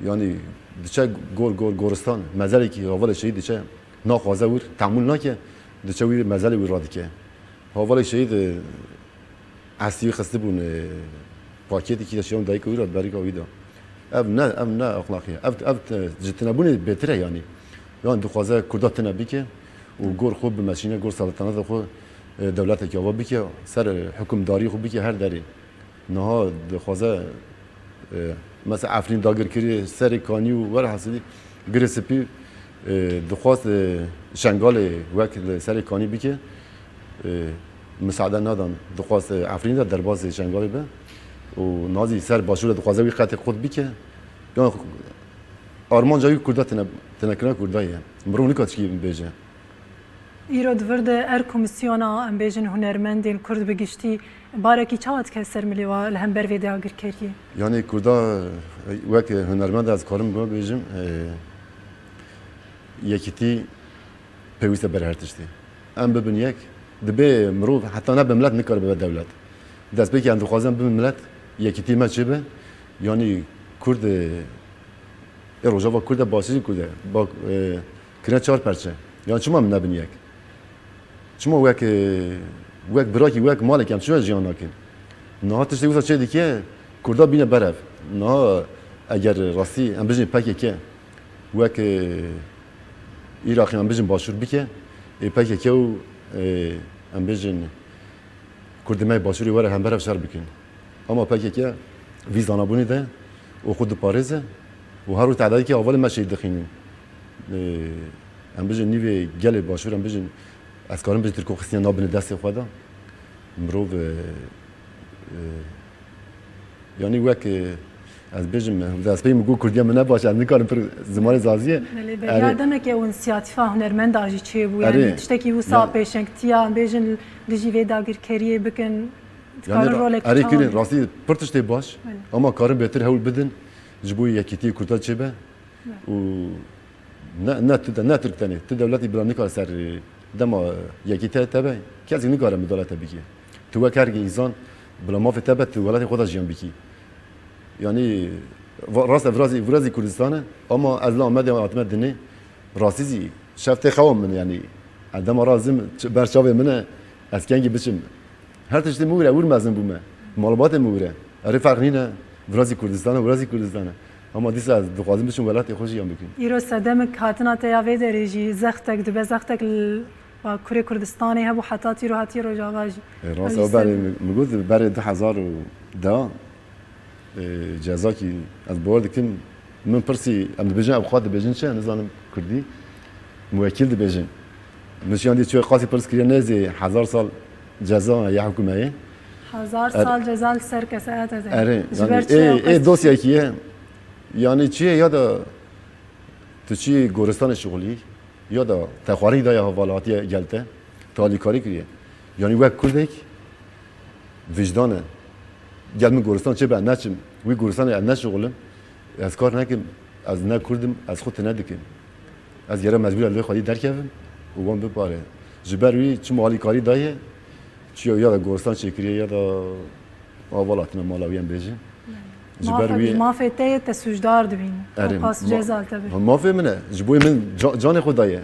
yanî diçe gor, gor, goristan, mezelekî hevalê şehîd diçe, naxwaze wir, tehmûl nake, diçe wî mezelê wî radike. Hevalê şehîd, e, hestî wî xistibûn, e, pakêtekî de şiyan dayika wî re, berîka wî de. Ev ne, ev ne exlaqî ye. Ev, ev te-, ji tinebûnê bêtir e yanî. Yan dixwaze Kurda tine bike û gor xwe bimeşîne, gor seltaneta xwe, e, dewletekî ava bike, ser, e, hukimdarî xwe bike her derê. Niha dixwaze, e, mesela Efrîn dagir kirî, Serê Kanî û werhasilî Girê Spî, e, dixwast, e, Şengalê wek li Serê Kanî bike. E, misaade nadan. Dixwast, e, Efrînê de derbasî Şengalê be. Û niha zî ser başûr de dixwaze wî qetê qut bike. Yan armanca wî Kurda tine-, tinekirina Kurda ye. Mirov nika tişkî bêje. Îro di vir de er komîsyona, em bêjin, hunermendên Kurd bi giştî barekî çawa dike ser milê we li hember vê dagirkeriyê? Yanî Kurda, e, wek hunermend ez karim bibe bêjim, e, yekîtî pêwîst e ber her tiştî. Em bibin yek, dibê mirov heta nebe milet nikare bibe dewlet. Destpêkê em dixwazin bibin milet, yekîtî me çêbe. Yanî Kurd, e, ê Rojava Kurd e, Başûrê Kurd e. Bak, e, kirine çar perçe. Yan çima em nebin yek? Çima wek, e, wek birakî, wek malek em çima jiyan nakin? Niha tiştê wisa çê dike, Kurda bîne berev. Niha eger rastî em bijin P K K wek, e, Iraqê em bijin başûr bike, ê P K K û, e, em bijin Kurdê me başûrê were hember ev şer bikin. Ama P K K vî zanabûnê de û xwe diparêze û her roj tehdayekî hevalê me şehîd dixînin. E, em bijin nîvê gelê başûr, em bijin, ez karim bijin Tirko xistiyan nabine destê xwe de. Mirov, e, e, yanî wek, e, ez bêjim, ez pey min got Kurdiya min ne baş e, ez nikarim pir zimanê Zaziyê. Belê, belê. Erê. Ya demeke ew însiyatîfa hunermenda jî çêbû, yanî Erê. Tiştekî wisa Ya- pêşengtiya, em bêjin, dijî vê dagirkeriyê bikin, dikarin Yanî rolek erê çawa kirin, bînin? Rastî pir tiştê baş, Belê. Ama karin bêtir hewl bidin, ji bo yekîtiyê Kurda çêbe. Belê. Û ne, ne tu de, ne Tirk tenê, tu dewletî bila nikare ser, e, dema yekî te, te be, kesî nikare midale te bike. Tu wek her însan bila mafê te be, tu welatê xwe de jiyan bikî. Yanî, va-, rast e, virazî, virazî Kurdistan e, ama ez li Amedê hatime dinê, rastî zî şev tê xewa min, yanî, ez dema razim ç-, ber çavê min e, ez kengî biçim. Her tiştê min wir e, wir mezin bûme. Malbatê min wir e. Erê ferq nîne, virazî Kurdistan e, virazî Kurdistan e. Ama dîsa ez dixwazim biçim welatê xwe jiyan bikim. Îro sedemik hatina te ya vê derê jî zextek dibe, zextek li Bakurê Kurdistanê hebû, heta tîro hatiye Rojava jî. E, rast Ew jî e, berê sedem. min, min got berê du hezar û deh, e, cezakî ez bawer dikim, min pirsî, em dibêjin, ev xwe dibêjin çi, nizanim kurdî, muwekîl dibêjin. Min şiyandî çi qasî pirs kiriye, nêzî hezar sal ceza ya hukûmeyê. Hezar Er- sal ceza li ser kesayeta de. Erê, Ji yanî, ber çi ê, ya ê qas- dosyekî ye. Yanî çi ye ya da tu çi goristanê şixulî, ya da te xwarî daye hevala hatiye gel te, te alîkarî kiriye. Yanî wek Kurdek, Vicdan e. Gel min goristan çêbe, ez neçim. Wî goristanê ez neşixulim. Ez kar nekim. Ez ne Kurd im, ez xwe tune dikim. Ez gere mecbûr ez lê xwedî derkevim û wan bipare. Ji ber wî çima alîkarî daye, çiya ya da goristan çêkiriye ya da ava hatine mala wî em bêjin. Ji ber Mafê, wî mafê te ye, te sûcdar dibîn. Erê, Ew qas ma-, ceza li te bê. Mafê min e. Ji bo min ca-, canê xwe daye.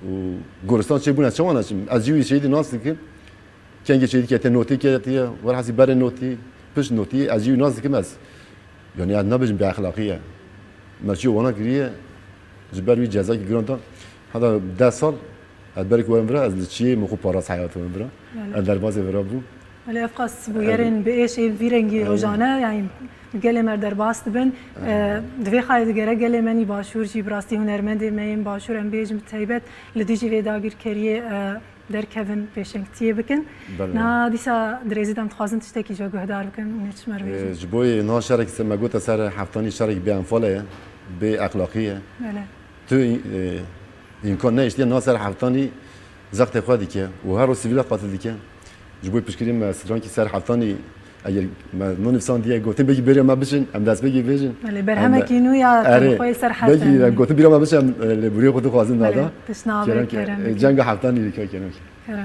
Û goristan çêbûne çawa neçim? Ez jî wî şehîdî nas dikim. Kengê çêdî kete notî ketiye, werhasî berê notî, pişt notî, ez jî nas dikim ez. Yanî ez nabêjim bêexlaqî ye. Me çi wana kiriye, ji ber wî cezakî giran da. Heta deh sal, Ez ber ku em vira, ez li çiyê min xwe parast heyatê min vira. Belê. Ez derbazê vira bûm. Belê, ev qas bûyerên bi êş ên vî rengî rojane, yani gelê me derbas dibin. E, di vê xayê digere gelê me nî başûr jî bi rastî hunermendê me yên başûr, em bêjin bi taybet li dijî vê dagirkeriyê, e, derkevin pêşengtiyê bikin. Belê. Niha dîsa di rêzê de em dixwazin tiştekî ji we guhdar bikin û nê çi me re bêjin. E, ji bo yê niha şerekî se me gote ser heftanî şerekî bê enfale ye, bê exlaqî ye. Belê. Tu, e, îmkan neiştiye niha ser heftanî zextê xwe dike û her roj sivîle qatil dike. Ji bo piştgirî me strankî ser heftanî eger me nû nivîsandiye gotin belkî bêriya me biçin, em destpêkê bêjin. Belê, berhemekî nû ya Erê, xwe li ser belkî heftanî. Em gotin bîra me biçin, em, e, lêboriyê xwe dixwazin Belê, nada. Piştnavê Kerem ke, kerem e, bikin. Cenga heftanî dike kerem ke. Kerem.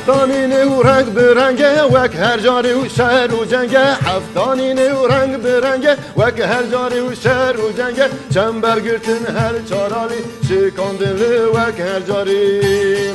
Heftanî nê û reng bi reng e, wek her carî û şer û ceng e. Heftanî nê û reng bi reng e, wek her carî û şer û ceng e. Çember girtin her çar alî, şikandin li wek her carî.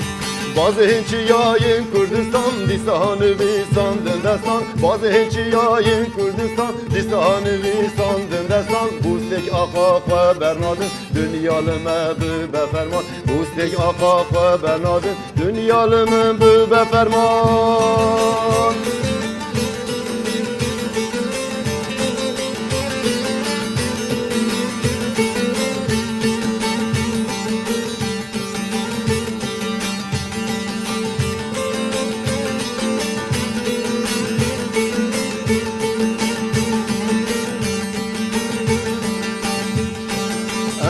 Bazê hin çiyayên Kurdistan, dîsa nivîsandin destan. Bazê hin çiyayên Kurdistan, dîsa nivîsandin destan. Bûstêk axa xwe bernadin, dinya li me bibe ferman. Bûstêk axa xwe bernadin, dinya li min bibe ferman.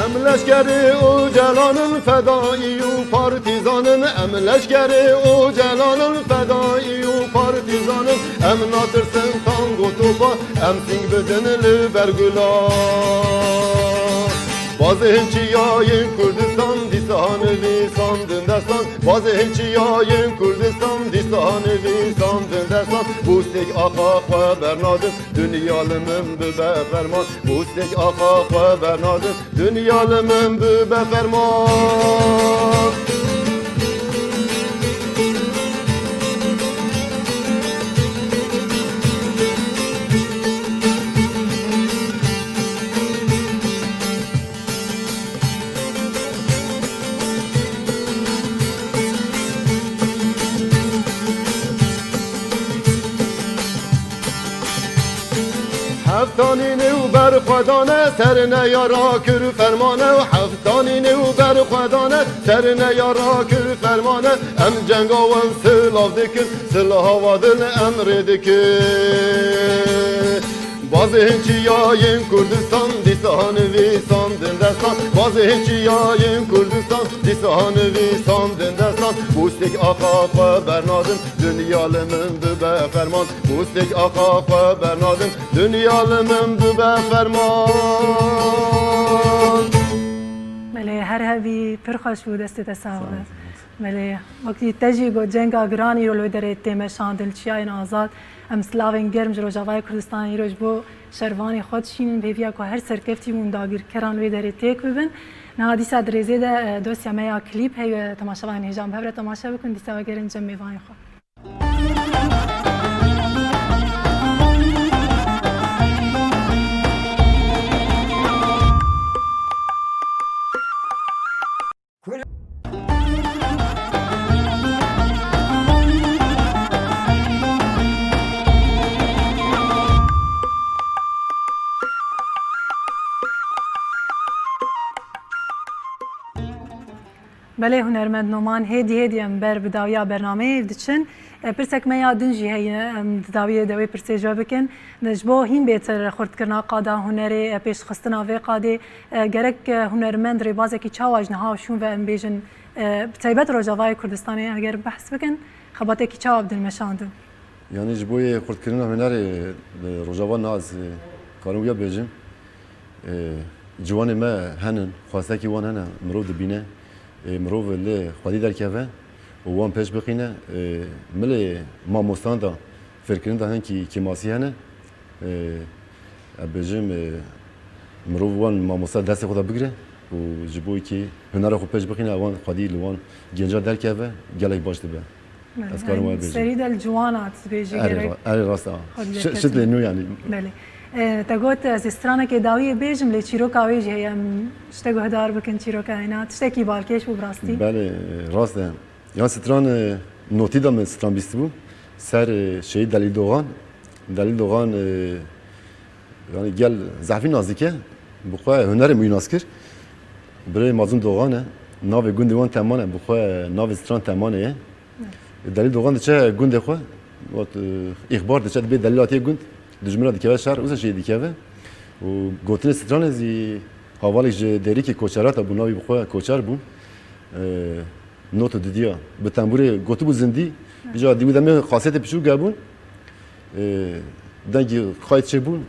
Em leşkerê Ocalan in, fedaî û partîzan in. Em leşkerê Ocalan in, fedaî û partîzan in. Em natirsin tank û topa, em sîng bidin li ber gulan. Bazê hin çiyayên Kurdistan, dîsa nivîsandin destan. Bazê hin çiyayên Kurdistan, dîsa nivîsandin destan. Bûstêk axa xwe bernadin, dinya li min bibe ferman. Bûstêk axa xwe bernadin, dinya li min bibe ferman. Heftanî nê û berxwedane, ser neyara kir fermane. Heftanî nê û berxwedane, ser neyara kir fermane. Em cenga wan silav dikin, silaha wan din em rê dikin. Bazê hin çiyayên Kurdistan, dîsa nivîsandin destan. Bazê hin çiyayên Kurdistan, dîsa nivîsandin destan. Bûstêk axa xwe bernadin, dinya li min bibe ferman. Bûstêk axa xwe bernadin, dinya li min bibe ferman. Belê, her hebî pir xweş bû, destê te sax be. Belê, wekî te jî got, cenga giran îro li wê derê tê meşandin, çiyayên azad. Em silavên germ ji Rojavayê Kurdistanê îro ji bo şervanê xwe dişînin, bi hêviya ku her serkeftî û dagirkeran wê derê têk bibin. Niha dîsa di rêzê de, e, dosya me ya klîp heye, temaşevanên hêja em bi hev re temaşe bikin, dîsa vegerin cem mêvanê xwe. Belê hunermend Noman, hêdî hêdî em ber bi dawiya bernameyê diçin. E, pirsek me ya din jî heye, em di dawiyê de wê pirsê ji we bikin. Ji bo hîn bêtir xurtkirina qada hunerê, e, pêşxistina vê qadê, e, gerek, e, hunermend rêbazekî çawa ji niha û şûn ve em bêjin, e, bi taybet Rojavayê Kurdistanê eger behs bikin, xebatekî çawa bi din meşandin? Yanî ji bo yê xurtkirina hunerê li Rojava niha ez, e, karim wiya bêjim. E, ciwanê me henin, xwestekî wan hene, mirov dibîne. E, mirov li xwedî derkeve û wan pêş bixîne. E, milê mamostan de fêrkirin de hinkî kêmasî hene. Ee, ez bêjim, e, mirov wan mamoste destê xwe de bigire û ji bo kî hunera xwe pêş bixîne, ewan xwedî li wan genca derkeve, gelek baş dibe. Belê, Ez karim yani, wê bêjim. Serî de li ciwana dibêjî Erê gerek ra-, erê rast a. Xwedî Şi-, derketin. Şit lê nû yani. Belê. E, te got, ez ê stranekê dawiyê bêjim, lê çîroka wê jî heye, em ji te guhdar bikin çîroka heyna. Tiştekî balkêş bû bi rastî. Belê, rast e. Ya stran, e, notî de min stran bîstibû. Ser, e, şeyî Delîl Doğan. Delîl Doğan, e, yani gel zehfî nazik e. Bi xwe hunerê min nas kir. Birê Mazlûm Doğan e. Navê gundê wan Teman e. Bi xwe navê stran Temanê ye. Delîl Doğan diçe gundê xwe, got, e, îxbar diçe dibê delîl hatiye gund, dijmina dikeve şer, wisa jê dikeve. Û gotinê stranê zî havalek ji Dêrikê Koçerata bû, navî bi xwe Koçer bû. E, not û didiya. Bi tembûrê gotibû zindî, îca dî wî demê xasiyetê piçûk hebûn. E, dengî xayt çêbûn,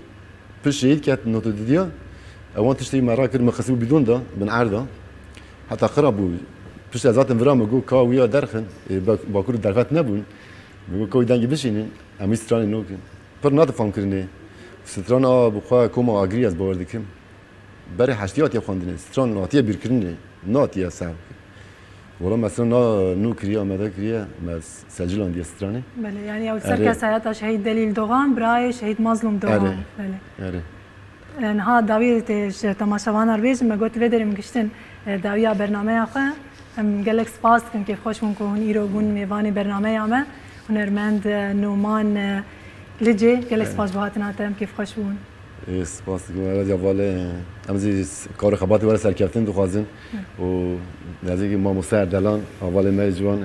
pişt şehîd ket, not û didiya. Ewan tiştê me rakir, me xistibû bîdon da, bin erda. Heta qira bû. Pişt ez hatim vira, me got, ka wî ya derxin, e, bak-, bakur derfet nebûn. Me got, ka wî dengî bişînin, em wî stranê nokin. Pir nade fam kirinê. Stran a bi xwe koma Agirî ez bawer dikim. Berê heştî hatiye xwendinê. Stran hatiye bîrkirinê. Natiye ser. Wala mesela na nû kiriye, amade kiriye, me selcilandiye stranê. Belê, yani ew ser Erê. Kesayeta Şehîd Delîl Doğan, birayê Şehîd Mazlûm Doğan. Erê. Belê. Erê. E, niha dawiyê tê ji temaşevanan re bêjim, me got vê derê em giştin, e, dawiya bernameya xwe. Em gelek spas dikin, kêfxweş bûn ku hûn îro bûn mêvanê bernameya me. Hunermend, e, Noman, e, Licê, gelek Erê. Spas ji bo hatina te, em kêfxweş bûn. Ê, spas dikim, were ya valê, em zî s-, kar û xebatê were serkeftin dixwazin. Hı. Û nêzîkî mamoste Erdelan, hevalê me yê ciwan,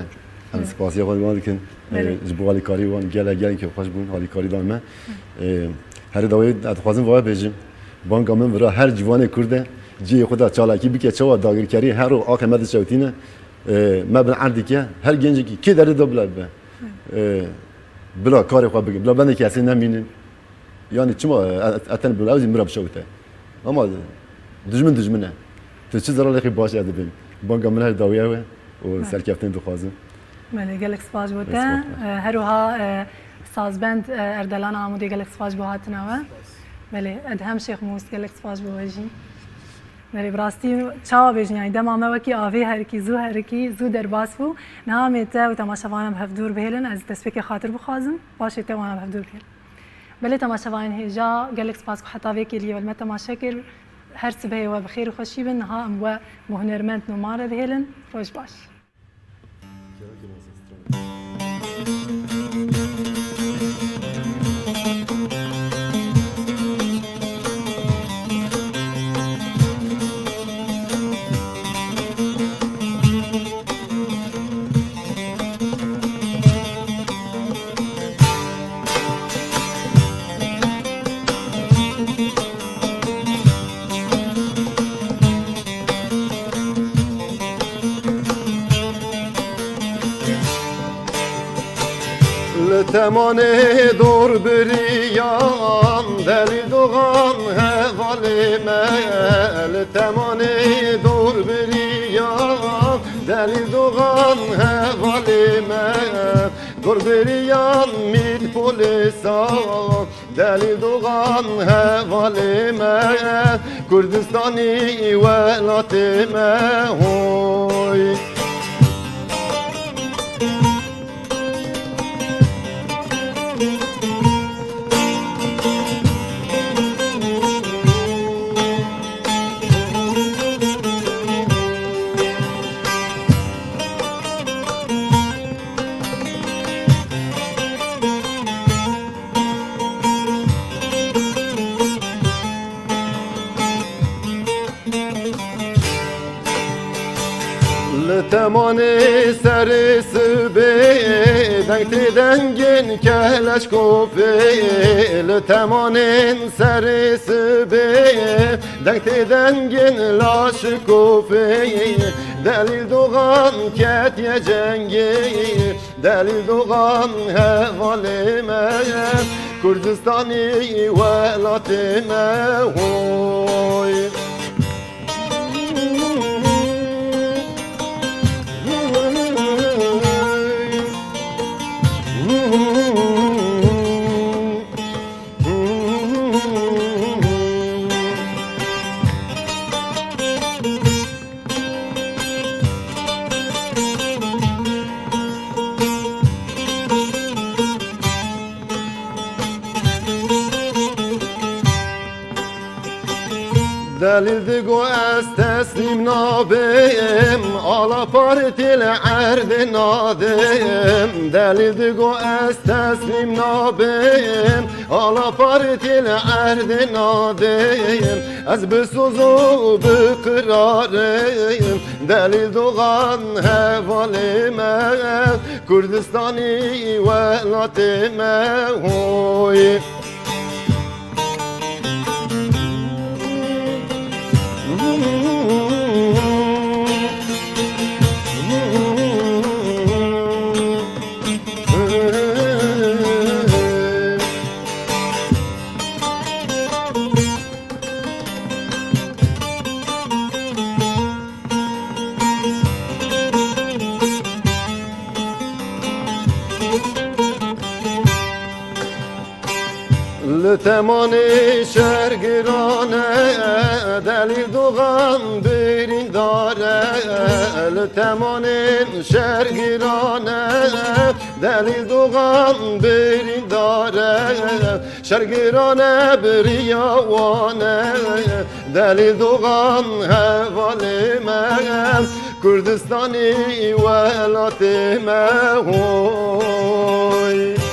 em Hı. spasiya xwe ji wan dikin. Belê. Ê, ji bo alîkarî wan gelek gelek kêfxweş bûn, alîkarî dan me. Hı. Ê, herê dawê ez dixwazim vaya bêjim. Banga min vira her ciwanê Kurd e, cihê xwe de çalakî bike, çawa dagirkerî her roj axê me diçewtîne. Ê, me bin erd dike, her gencekî kê derê de bila be. Hı. Ê, bila karê xwe bike, bila bendekî hesê nemînin. Yani çima e, e, eten bila ew zî min re bişewite. Ama dijmin dijmin e. Tu çi zerarê xwe baş ez dibêm. Banga min her dawî ew e û Belê. Serkeftin dixwazim. Belê, gelek spas bo te. Spas. E, her wiha, e, sazbend, e, Erdelan Amûdê gelek spas bo hatina we. Belê, Edhem Şêxmûs gelek spas bo we jî. Belê, bi rastî çawa bêjin, yani dema me wekî avê herikî, zû herikî, zû derbas bû. Niha em ê te û temaşevanan bi hevdûr bihêlin, ez destpêkê xatir bixwazim, paşê te wana bi hevdûr bihêlin. Belê temaşevanên hêja, gelek spas ku heta vê kêliyê we li me temaşe kir. Her sibehê we bi xêr û xweşî bin. Niha em we bi hunermend Noman re dihêlin. Roj baş. Li Temanê dor biriyan, Delîl Doğan hevalê me. Li Temanê dor biriyan, Delîl Doğan hevalê me. Dor biriyan mît polîsa, Delîl Doğan hevalê me. Kurdistanî welatê me, hoy. Li Temanê serê sibê, deng tê dengên keleşkofê. Li Temanên serê sibê, deng tê dengên laşikofê. Delîl Doğan ketiye cengê, Delîl Doğan hevalê me, Kurdistanî welatê me, hoy. Delîl digo ez teslîm nabim, ala partî li erdê nadim. Delîl digo ez teslîm nabim, ala partî li erdê nadim. Ez bi soz û bi qirarim, Delîl Dogan hevalê me, Kurdistanî welatê me, hoy. Li temanê şer giran e, Delîl Dogan birîndar e. Li temanê şer giran e, Delîl Dogan birîndar e. Şer giran e, biriya wan e. Delîl Dogan hevalê me, Kurdistanî welatê me, hoy.